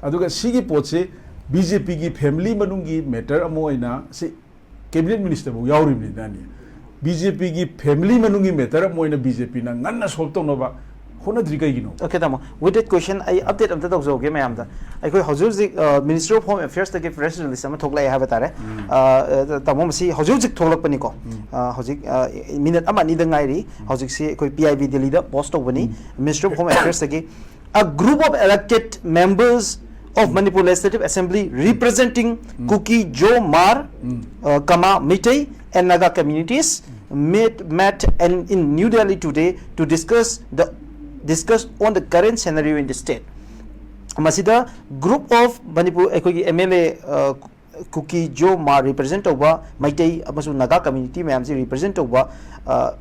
ꯑꯗꯨꯒ ꯁꯤꯒꯤ ꯄꯣꯠꯁꯦ ꯕꯤ ꯖꯦ ꯄꯤꯒꯤ ꯐꯦꯃꯤꯂꯤ ꯃꯅꯨꯡꯒꯤ ꯃꯦꯇꯔ ꯑꯃ ꯑꯣꯏꯅ, ꯁꯤ ꯀꯦꯕꯤꯅꯦꯠ ꯃꯤꯅꯤꯁꯇꯔꯐꯥꯎ ꯌꯥꯎꯔꯤꯕꯅꯤꯅꯅꯦ, ꯕꯤ ꯖꯦ ꯄꯤꯒꯤ ꯐꯦꯃꯤꯂꯤ ꯃꯅꯨꯡꯒꯤ ꯃꯦꯇꯔ ꯑꯃ ꯑꯣꯏꯅ ꯕꯤ ꯖꯦ ꯄꯤꯅ ꯉꯟꯅ ꯁꯣꯜꯕ ꯇꯧꯅꯕ ꯍꯣꯠꯅꯗ꯭ꯔꯤ ꯀꯩꯒꯤꯅꯣ? Okay, ꯇꯥꯃꯣ, with that question ꯑꯩ ꯑꯞꯗꯦꯠ ꯑꯝꯇ ꯇꯧꯖꯍꯧꯒꯦ ꯃꯌꯥꯝꯗ꯫ ꯑꯩꯈꯣꯏ ꯍꯧꯖꯤꯛ ꯍꯧꯖꯤꯛ ꯃꯤꯅꯤꯁꯇ꯭ꯔꯤ ꯑꯣꯐ ꯍꯣꯝ ꯑꯦꯐꯤꯌꯔꯁꯇꯒꯤ ꯄ꯭ꯔꯦꯁ ꯔꯤꯂꯤꯁ ꯑꯃ ꯊꯣꯛꯂꯛꯑꯦ ꯍꯥꯏꯕ ꯇꯥꯔꯦ꯫ ꯑ, ꯑ, ꯇꯥꯃꯣ, ꯃꯁꯤ ꯍꯧꯖꯤꯛ ꯍꯧꯖꯤꯛ ꯊꯣꯛꯂꯛꯄꯅꯤꯀꯣ꯫ ꯑ, ꯍꯧꯖꯤꯛ, ꯑ, ꯃꯤꯅꯠ ꯑꯃ ꯑꯅꯤꯗ ꯉꯥꯏꯔꯤ꯫ ꯍꯧꯖꯤꯛꯁꯤ ꯑꯩꯈꯣꯏ ꯄꯤ ꯑꯥꯏ ꯕꯤ ꯗꯦꯜꯂꯤꯗ ꯄꯣꯁ ꯇꯧꯕꯅꯤ꯫ ꯃꯤꯅꯤꯁꯇ꯭ꯔꯤ ꯑꯣꯐ ꯍꯣꯝ ꯑꯦꯐꯤꯌꯔꯁꯇꯒꯤ, a group of elected members of Manipur Legislative Assembly representing Kuki, Zo, Hmar, uh, comma, Meitei and Naga communities met, met and in New Delhi today to discuss the, discuss on the current scenario in the state. ꯃꯁꯤꯗ group of Manipur, ꯑꯩꯈꯣꯏꯒꯤ ꯑꯦꯝ ꯑꯦꯜ ꯑꯦ, ꯑ, ꯀꯨꯀꯤ, ꯖꯣ, ꯍꯃꯥꯔ represent ꯇꯧꯕ, ꯃꯩꯇꯩ ꯑꯃꯁꯨꯡ ꯅꯥꯒꯥ community ꯃꯌꯥꯝꯁꯤ represent ꯇꯧꯕ, ꯑ,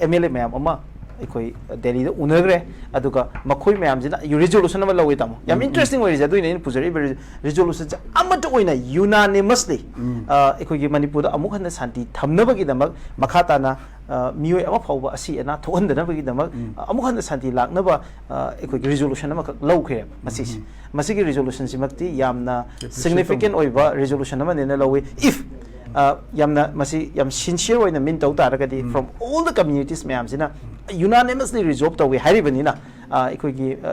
ꯑꯦꯝ ꯑꯦꯜ ꯑꯦ ꯃꯌꯥꯝ ꯑꯃ ꯑꯩꯈꯣꯏ ꯗꯦꯜꯂꯤꯗ ꯎꯅꯈ꯭ꯔꯦ꯫ ꯑꯗꯨꯒ ꯃꯈꯣꯏ ꯃꯌꯥꯝꯁꯤꯅ ꯔꯤꯖꯣꯂꯨꯁꯟ ꯑꯃ ꯂꯧꯋꯦ, ꯇꯥꯃꯣ꯫ ꯌꯥꯝ ꯎꯝ, ꯎꯝ꯫ ꯏꯟꯇꯔꯦꯁꯇꯤꯡ ꯑꯣꯏꯔꯤꯁꯦ ꯑꯗꯨꯏꯅꯦ ꯑꯩꯅ ꯄꯨꯖꯔꯛꯏꯕ ꯔꯤ-, ꯔꯤꯖꯣꯂꯨꯁꯟꯁꯦ ꯑꯃꯠꯇ ꯑꯣꯏꯅ unanimously, ꯎꯝ꯫ ꯑ, ꯑꯩꯈꯣꯏꯒꯤ ꯃꯅꯤꯄꯨꯔꯗ ꯑꯃꯨꯛ ꯍꯟꯅ ꯁꯥꯟꯇꯤ ꯊꯝꯅꯕꯒꯤꯗꯃꯛ, ꯃꯈꯥ ꯇꯥꯅ, ꯑ, ꯃꯤꯑꯣꯏ ꯑꯃ ꯐꯥꯎꯕ ꯑꯁꯤ ꯑꯅꯥ ꯊꯣꯛꯍꯟꯗꯅꯕꯒꯤꯗꯃꯛ, ꯎꯝ꯫ ꯑ, ꯑꯃꯨꯛ ꯍꯟꯅ ꯁꯥꯟꯇꯤ ꯂꯥꯛꯅꯕ, ꯑ, ꯑꯩꯈꯣꯏꯒꯤ ꯔꯤꯖꯣꯂꯨꯁꯟ ꯑꯃꯈꯛ ꯂꯧꯈ꯭ꯔꯦꯕ ꯉꯁꯤꯁꯦ꯫ ꯎꯝ, ꯎꯝ꯫ ꯃꯁꯤꯒꯤ ꯔꯤꯖꯣꯂꯨꯁꯟꯁꯤꯃꯛꯇꯤ ꯌꯥꯝꯅ ꯑꯦꯄ꯭ꯔꯤꯁꯤꯌꯦꯠ ꯁꯤꯒꯅꯤꯐꯤꯀꯦꯟ ꯇꯧꯅꯤꯡꯉꯤ꯫ ꯑꯣꯏꯕ ꯔꯤꯖꯣꯂꯨꯁꯟ ꯑꯃꯅꯦꯅ ꯂꯧꯋꯤ꯫ If, ꯑ, ꯌꯥꯝꯅ ꯃꯁꯤ ꯌꯥꯝ ꯁꯤꯟꯁꯤꯌꯔ ꯑꯣꯏꯅ ꯃꯤꯟ ꯇꯧ ꯇꯥꯔꯒꯗꯤ, ꯎꯝ꯫ From all the communities ꯃꯌꯥꯝꯁꯤꯅ unanimously ꯔꯤꯖꯣꯜꯕ ꯇꯧꯋꯤ ꯍꯥꯏꯔꯤꯕꯅꯤꯅ, ꯑ, ꯑꯩꯈꯣꯏꯒꯤ, ꯑ,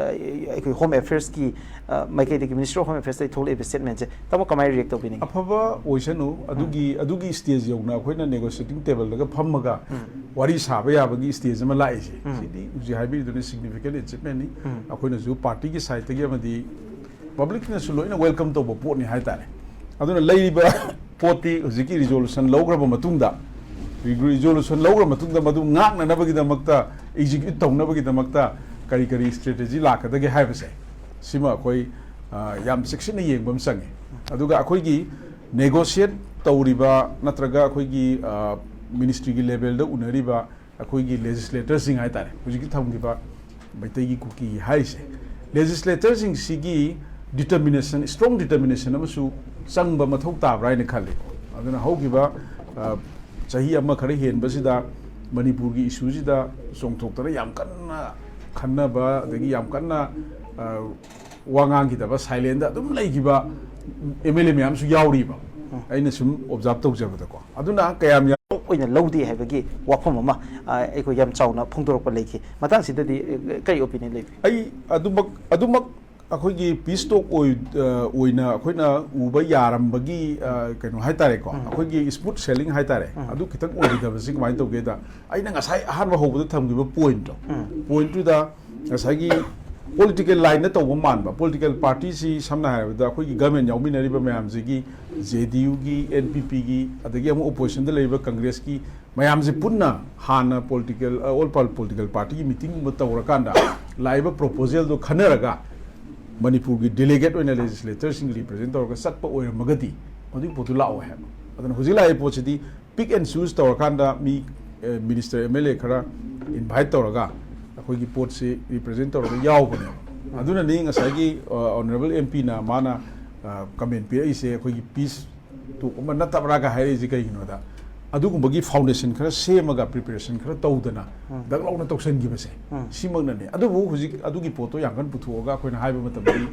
ꯑꯩꯈꯣꯏ ꯍꯣꯝ ꯑꯦꯐꯤꯌꯔꯁꯀꯤ, ꯑ, ꯃꯥꯏꯀꯩꯗꯒꯤ, ꯃꯤꯅꯤꯁꯇ꯭ꯔꯤ ꯑꯣꯐ ꯍꯣꯝ ꯑꯦꯐꯤꯌꯔꯁꯇꯒꯤ ꯊꯣꯛꯂꯛꯏꯕ ꯁ꯭ꯇꯦꯠꯃꯦꯟꯁꯦ, ꯇꯥꯃꯣ, ꯀꯃꯥꯏꯅ ꯔꯤꯌꯦꯛ ꯇꯧꯕꯤꯅꯤꯡꯉꯤ? ꯑꯐꯕ ꯑꯣꯏꯁꯅꯨ, ꯑꯗꯨꯒꯤ, ꯎꯝ꯫ ꯑꯗꯨꯒꯤ ꯁ꯭ꯇꯦꯖ ꯌꯧꯅ ꯑꯩꯈꯣꯏꯅ ꯅꯦꯒꯣꯁꯤꯌꯦꯇꯤꯡ ꯇꯦꯕꯜꯗꯒ ꯐꯝꯃꯒ ꯎꯝ꯫ ꯋꯥꯔꯤ ꯁꯥꯕ ꯌꯥꯕꯒꯤ ꯁ꯭ꯇꯦꯖ ꯑꯃ ꯂꯥꯛꯏꯁꯦ, ꯎꯝ꯫ ꯁꯤꯗꯤ ꯍꯧꯖꯤꯛ ꯍꯥꯏꯕꯤꯔꯤꯗꯨꯅ ꯁꯤꯒꯅꯤꯐꯤꯀꯦꯟ ꯑꯦꯆꯤꯞꯃꯦꯟꯅꯤ꯫ ꯎꯝ꯫ ꯑꯩꯈꯣꯏꯅꯁꯨ ꯄꯥꯔꯇꯤꯒꯤ ꯁꯥꯏꯠꯇꯒꯤ ꯑꯃꯗꯤ ꯄꯕ꯭ꯂꯤꯛꯅꯁꯨ ꯂꯣꯏꯅ ꯋꯦꯜꯀꯝ ꯇꯧꯕ ꯄꯣꯠꯅꯤ ꯍꯥꯏꯇꯥꯔꯦ꯫ ꯑꯗꯨꯅ ꯂꯩꯔꯤꯕ ꯄꯣꯠꯇꯤ ꯍꯧꯖꯤꯛꯀꯤ ꯔꯤꯖꯣꯂꯨꯁꯟ ꯂꯧꯈ꯭ꯔꯕ ꯃꯇꯨꯡꯗ, ꯔꯤꯖꯣꯂꯨꯁꯟ ꯂꯧꯈ꯭ꯔ ꯃꯇꯨꯡꯗ ꯃꯗꯨ ꯉꯥꯛꯅꯅꯕꯒꯤꯗꯃꯛꯇ, ꯑꯦꯛꯖꯤꯀ꯭ꯌꯨꯠ ꯇꯧꯅꯕꯒꯤꯗꯃꯛꯇ ꯀꯔꯤ ꯀꯔꯤ ꯁ꯭ꯇ꯭ꯔꯦꯇꯦꯖꯤ ꯂꯥꯛꯀꯗꯒꯦ ꯍꯥꯏꯕꯁꯦ, ꯁꯤꯃ ꯑꯩꯈꯣꯏ ꯑ, ꯌꯥꯝ ꯆꯦꯛꯁꯤꯟꯅ ꯌꯦꯡꯕ ꯑꯃ ꯆꯪꯉꯤ꯫ ꯑꯗꯨꯒ ꯑꯩꯈꯣꯏꯒꯤ ꯅꯦꯒꯣꯁꯤꯌꯦꯠ ꯇꯧꯔꯤꯕ ꯅꯠꯇ꯭ꯔꯒ ꯑꯩꯈꯣꯏꯒꯤ ꯃꯤꯅꯤꯁꯇ꯭ꯔꯤꯒꯤ ꯂꯦꯚꯦꯜꯗ ꯎꯅꯔꯤꯕ ꯑꯩꯈꯣꯏꯒꯤ ꯂꯦꯖꯤꯁꯂꯦꯇꯔꯁꯤꯡ ꯍꯥꯏ ꯇꯥꯔꯦ, ꯍꯧꯖꯤꯛꯀꯤ ꯊꯝꯈꯤꯕ ꯃꯩꯇꯩꯒꯤ ꯀꯨꯀꯤ ꯍꯥꯏꯔꯤꯁꯦ, ꯂꯦꯖꯤꯁꯂꯦꯇꯔꯁꯤꯡꯁꯤꯒꯤ ꯗꯤꯇꯔꯃꯤꯅꯦꯁꯟ, ꯁ꯭ꯇ꯭ꯔꯣꯡ ꯗꯤꯇꯔꯃꯤꯅꯦꯁꯟ ꯑꯃꯁꯨ ꯆꯪꯕ ꯃꯊꯧ ꯇꯥꯕ꯭ꯔꯥ ꯍꯥꯏꯅ ꯈꯜꯂꯤ꯫ ꯑꯗꯨꯅ ꯍꯧꯈꯤꯕ ꯑ, ꯆꯍꯤ ꯑꯃ ꯈꯔ ꯍꯦꯟꯕꯁꯤꯗ ꯃꯅꯤꯄꯨꯔꯒꯤ ꯏꯁꯨꯁꯤꯗ ꯆꯣꯡꯊꯣꯛꯇꯅ ꯌꯥꯝ ꯀꯟꯅ ꯈꯟꯅꯕ, ꯑꯗꯒꯤ ꯌꯥꯝ ꯀꯟꯅ ꯑ, ꯋꯥ ꯉꯥꯡꯈꯤꯗꯕ, ꯁꯥꯏꯂꯦꯟꯗ ꯑꯗꯨꯝ ꯂꯩꯈꯤꯕ ꯑꯦꯝ ꯑꯦꯜ ꯑꯦ ꯃꯌꯥꯝꯁꯨ ꯌꯥꯎꯔꯤꯕ, ꯑꯩꯅ ꯁꯨꯝ ꯑꯣꯕꯖꯥꯔꯕ ꯇꯧꯖꯕꯗꯀꯣ꯫ ꯑꯗꯨꯅ ꯀꯌꯥꯝ ꯌꯥꯝ ꯑꯣꯏꯅ ꯂꯧꯗꯦ ꯍꯥꯏꯕꯒꯤ ꯋꯥꯐꯝ ꯑꯃ, ꯑ, ꯑꯩꯈꯣꯏ ꯌꯥꯝ ꯆꯥꯎꯅ ꯐꯣꯡꯗꯣꯔꯛꯄ ꯂꯩꯈꯤ꯫ ꯃꯇꯥꯡꯁꯤꯗꯗꯤ, ꯑ, ꯀꯔꯤ ꯑꯣꯄꯤꯅꯤꯌꯟ ꯂꯩꯕꯤ? ꯑꯩ ꯑꯗꯨꯃꯛ, ꯑꯗꯨꯃꯛ ꯑꯩꯈꯣꯏꯒꯤ ꯄꯤꯁ ꯇꯣꯛ ꯑꯣꯏ-, ꯑ, ꯑꯣꯏꯅ ꯑꯩꯈꯣꯏꯅ ꯎꯕ ꯌꯥꯔꯝꯕꯒꯤ, ꯑ, ꯀꯩꯅꯣ ꯍꯥꯏꯇꯥꯔꯦꯀꯣ, ꯑꯩꯈꯣꯏꯒꯤ ꯁ꯭ꯃꯨꯠ ꯁꯦꯂꯤꯡ ꯍꯥꯏꯇꯥꯔꯦ, ꯑꯗꯨ ꯈꯤꯇꯪ ꯑꯣꯏꯈꯤꯗꯕꯁꯤ ꯀꯃꯥꯏꯅ ꯇꯧꯒꯦꯗ, ꯑꯩꯅ ꯉꯁꯥꯏ ꯑꯍꯥꯟꯕ ꯍꯧꯕꯗ ꯊꯝꯈꯤꯕ ꯄꯣꯏꯟꯠꯇꯣ, ꯄꯣꯏꯟꯠꯇꯨꯗ ꯉꯁꯥꯏꯒꯤ ꯄꯣꯂꯤꯇꯤꯀꯦꯜ ꯂꯥꯏꯟꯗ ꯇꯧꯕ ꯃꯥꯟꯕ, ꯄꯣꯂꯤꯇꯤꯀꯦꯜ ꯄꯥꯔꯇꯤꯁꯤ ꯁꯝꯅ ꯍꯥꯏꯔꯕꯗ ꯑꯩꯈꯣꯏꯒꯤ ꯒꯃꯦꯟ ꯌꯥꯎꯃꯤꯟꯅꯔꯤꯕ ꯃꯌꯥꯝꯁꯤꯒꯤ, ꯖꯦ ꯗꯤ ꯌꯨꯒꯤ, ꯑꯦꯟ ꯄꯤ ꯄꯤꯒꯤ, ꯑꯗꯒꯤ ꯑꯃꯨꯛ ꯑꯣꯄꯣꯖꯤꯁꯟꯗ ꯂꯩꯔꯤꯕ ꯀꯪꯒ꯭ꯔꯦꯁꯀꯤ ꯃꯌꯥꯝꯁꯦ ꯄꯨꯟꯅ ꯍꯥꯟꯅ ꯄꯣꯂꯤꯇꯤꯀꯦꯜ, ꯑ, ꯑꯣꯜ ꯄꯥꯔ-, ꯄꯣꯂꯤꯇꯤꯀꯦꯜ ꯄꯥꯔꯇꯤꯒꯤ ꯃꯤꯇꯤꯡꯒꯨꯝꯕ ꯇꯧꯔꯀꯥꯟꯗ ꯂꯥꯛꯏꯕ ꯄ꯭ꯔꯣꯄꯣꯖꯦꯜꯗꯣ ꯈꯟꯅꯔꯒ ꯃꯅꯤꯄꯨꯔꯒꯤ ꯗꯦꯂꯤꯒꯦꯠ ꯑꯣꯏꯅ ꯂꯦꯖꯤꯁꯂꯦꯇꯔꯁꯤꯡ ꯔꯤꯄ꯭ꯔꯖꯦꯟ ꯇꯧꯔꯒ ꯆꯠꯄ ꯑꯣꯏꯔꯝꯃꯒꯗꯤ ꯃꯗꯨꯒꯤ ꯄꯣꯠꯇꯨ ꯂꯥꯛꯑꯣꯏ ꯍꯥꯏꯕ꯫ ꯑꯗꯨꯅ ꯍꯧꯖꯤꯛ ꯂꯥꯛꯏꯕ ꯄꯣꯠꯁꯤꯗꯤ ꯄꯤꯛ ꯑꯦꯟ ꯆꯨꯁ ꯇꯧꯔꯀꯥꯟꯗ ꯃꯤ, ꯑ, ꯃꯤꯅꯤꯁꯇꯔ, ꯑꯦꯝ ꯑꯦꯜ ꯑꯦ ꯈꯔ ꯏꯟꯚꯥꯏꯠ ꯇꯧꯔꯒ ꯑꯩꯈꯣꯏꯒꯤ ꯄꯣꯠꯁꯤ ꯔꯤꯄ꯭ꯔꯖꯦꯟ ꯇꯧꯔꯒ ꯌꯥꯎꯕꯅꯦꯕ꯫ ꯑꯗꯨꯅꯅꯤ ꯉꯁꯥꯏꯒꯤ, ꯑ, ꯑꯣꯅꯔꯦꯕꯜ ꯑꯦꯝ ꯄꯤꯅ ꯃꯥꯅ, ꯑ, ꯀꯃꯦꯟ ꯄꯤꯔꯛꯏꯁꯦ, ꯑꯩꯈꯣꯏꯒꯤ ꯄꯤꯁ ꯇꯣꯛ ꯑꯃ ꯅꯠꯇꯕ꯭ꯔꯥꯒ ꯍꯥꯏꯔꯛꯏꯁꯦ ꯀꯩꯒꯤꯅꯣꯗ, ꯑꯗꯨꯒꯨꯝꯕꯒꯤ ꯐꯥꯎꯟꯗꯦꯁꯟ ꯈꯔ ꯁꯦꯝꯃꯒ ꯄ꯭ꯔꯤꯄꯦꯔꯦꯁꯟ ꯈꯔ ꯇꯧꯗꯅ ꯗꯛ ꯂꯥꯎꯅ ꯇꯧꯁꯟꯈꯤꯕꯁꯦ, ꯁꯤꯃꯛꯅꯅꯦ꯫ ꯑꯗꯨꯕꯨ ꯍꯧꯖꯤꯛ ꯑꯗꯨꯒꯤ ꯄꯣꯠꯇꯣ ꯌꯥꯝ ꯀꯟꯅ ꯄꯨꯊꯣꯛꯑꯒ ꯑꯩꯈꯣꯏꯅ ꯍꯥꯏꯕ ꯃꯇꯝꯗꯗꯤ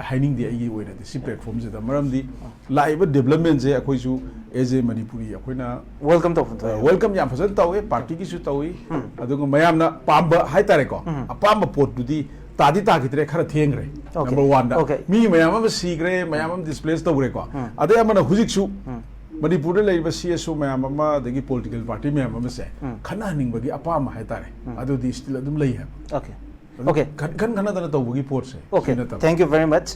ꯍꯥꯏꯅꯤꯡꯗꯦ ꯑꯩꯒꯤ ꯑꯣꯏꯅꯗꯤ ꯁꯤ ꯄ꯭ꯂꯦꯠꯐꯣꯝꯁꯤꯗ꯫ ꯃꯔꯝꯗꯤ ꯂꯥꯛꯏꯕ ꯗꯤꯕ꯭ꯂꯞꯃꯦꯟꯁꯦ ꯑꯩꯈꯣꯏꯁꯨ ꯑꯦꯖ ꯑꯦ ꯃꯅꯤꯄꯨꯔꯤ ꯑꯩꯈꯣꯏꯅ ꯋꯦꯜꯀꯝ ꯇꯧꯐꯝ ꯊꯣꯛꯑꯦ꯫ ꯋꯦꯜꯀꯝ ꯌꯥꯝ ꯐꯖꯅ ꯇꯧꯋꯦ, ꯄꯥꯔꯇꯤꯒꯤꯁꯨ ꯇꯧꯏ, ꯑꯗꯨꯒ ꯃꯌꯥꯝꯅ ꯄꯥꯝꯕ ꯍꯥꯏꯇꯥꯔꯦꯀꯣ, ꯑꯄꯥꯝꯕ ꯄꯣꯠꯇꯨꯗꯤ ꯇꯥꯗꯤ ꯇꯥꯈꯤꯗ꯭ꯔꯦ, ꯈꯔ ꯊꯦꯡꯈ꯭ꯔꯦ꯫ Okay. ꯅꯝꯕꯔ ꯋꯥꯟꯗ Okay. ꯃꯤ ꯃꯌꯥꯝ ꯑꯃ ꯁꯤꯈ꯭ꯔꯦ, ꯃꯌꯥꯝ ꯑꯃ ꯗꯤꯁꯄ꯭ꯂꯦꯁ ꯇꯧꯈ꯭ꯔꯦꯀꯣ꯫ ꯑꯗꯩ ꯑꯃꯅ ꯍꯧꯖꯤꯛꯁꯨ ꯃꯅꯤꯄꯨꯔꯗ ꯂꯩꯔꯤꯕ ꯁꯤ ꯑꯦꯁ ꯑꯣ ꯃꯌꯥꯝ ꯑꯃ, ꯑꯗꯒꯤ ꯄꯣꯂꯤꯇꯤꯀꯦꯜ ꯄꯥꯔꯇꯤ ꯃꯌꯥꯝ ꯑꯃꯁꯦ ꯈꯠꯅꯍꯟꯅꯤꯡꯕꯒꯤ ꯑꯄꯥꯝꯕ ꯍꯥꯏꯇꯥꯔꯦ, ꯑꯗꯨꯗꯤ ꯁ꯭ꯇꯤꯜ ꯑꯗꯨꯝ ꯂꯩ ꯍꯥꯏꯕ꯫ Okay. ꯑꯗꯨ Okay. ꯈꯟ-, ꯈꯟ ꯈꯠꯅꯗꯅ ꯇꯧꯕꯒꯤ ꯄꯣꯠꯁꯦ ꯁꯤ Okay. ꯅꯠꯇꯕ꯫ Thank you very much.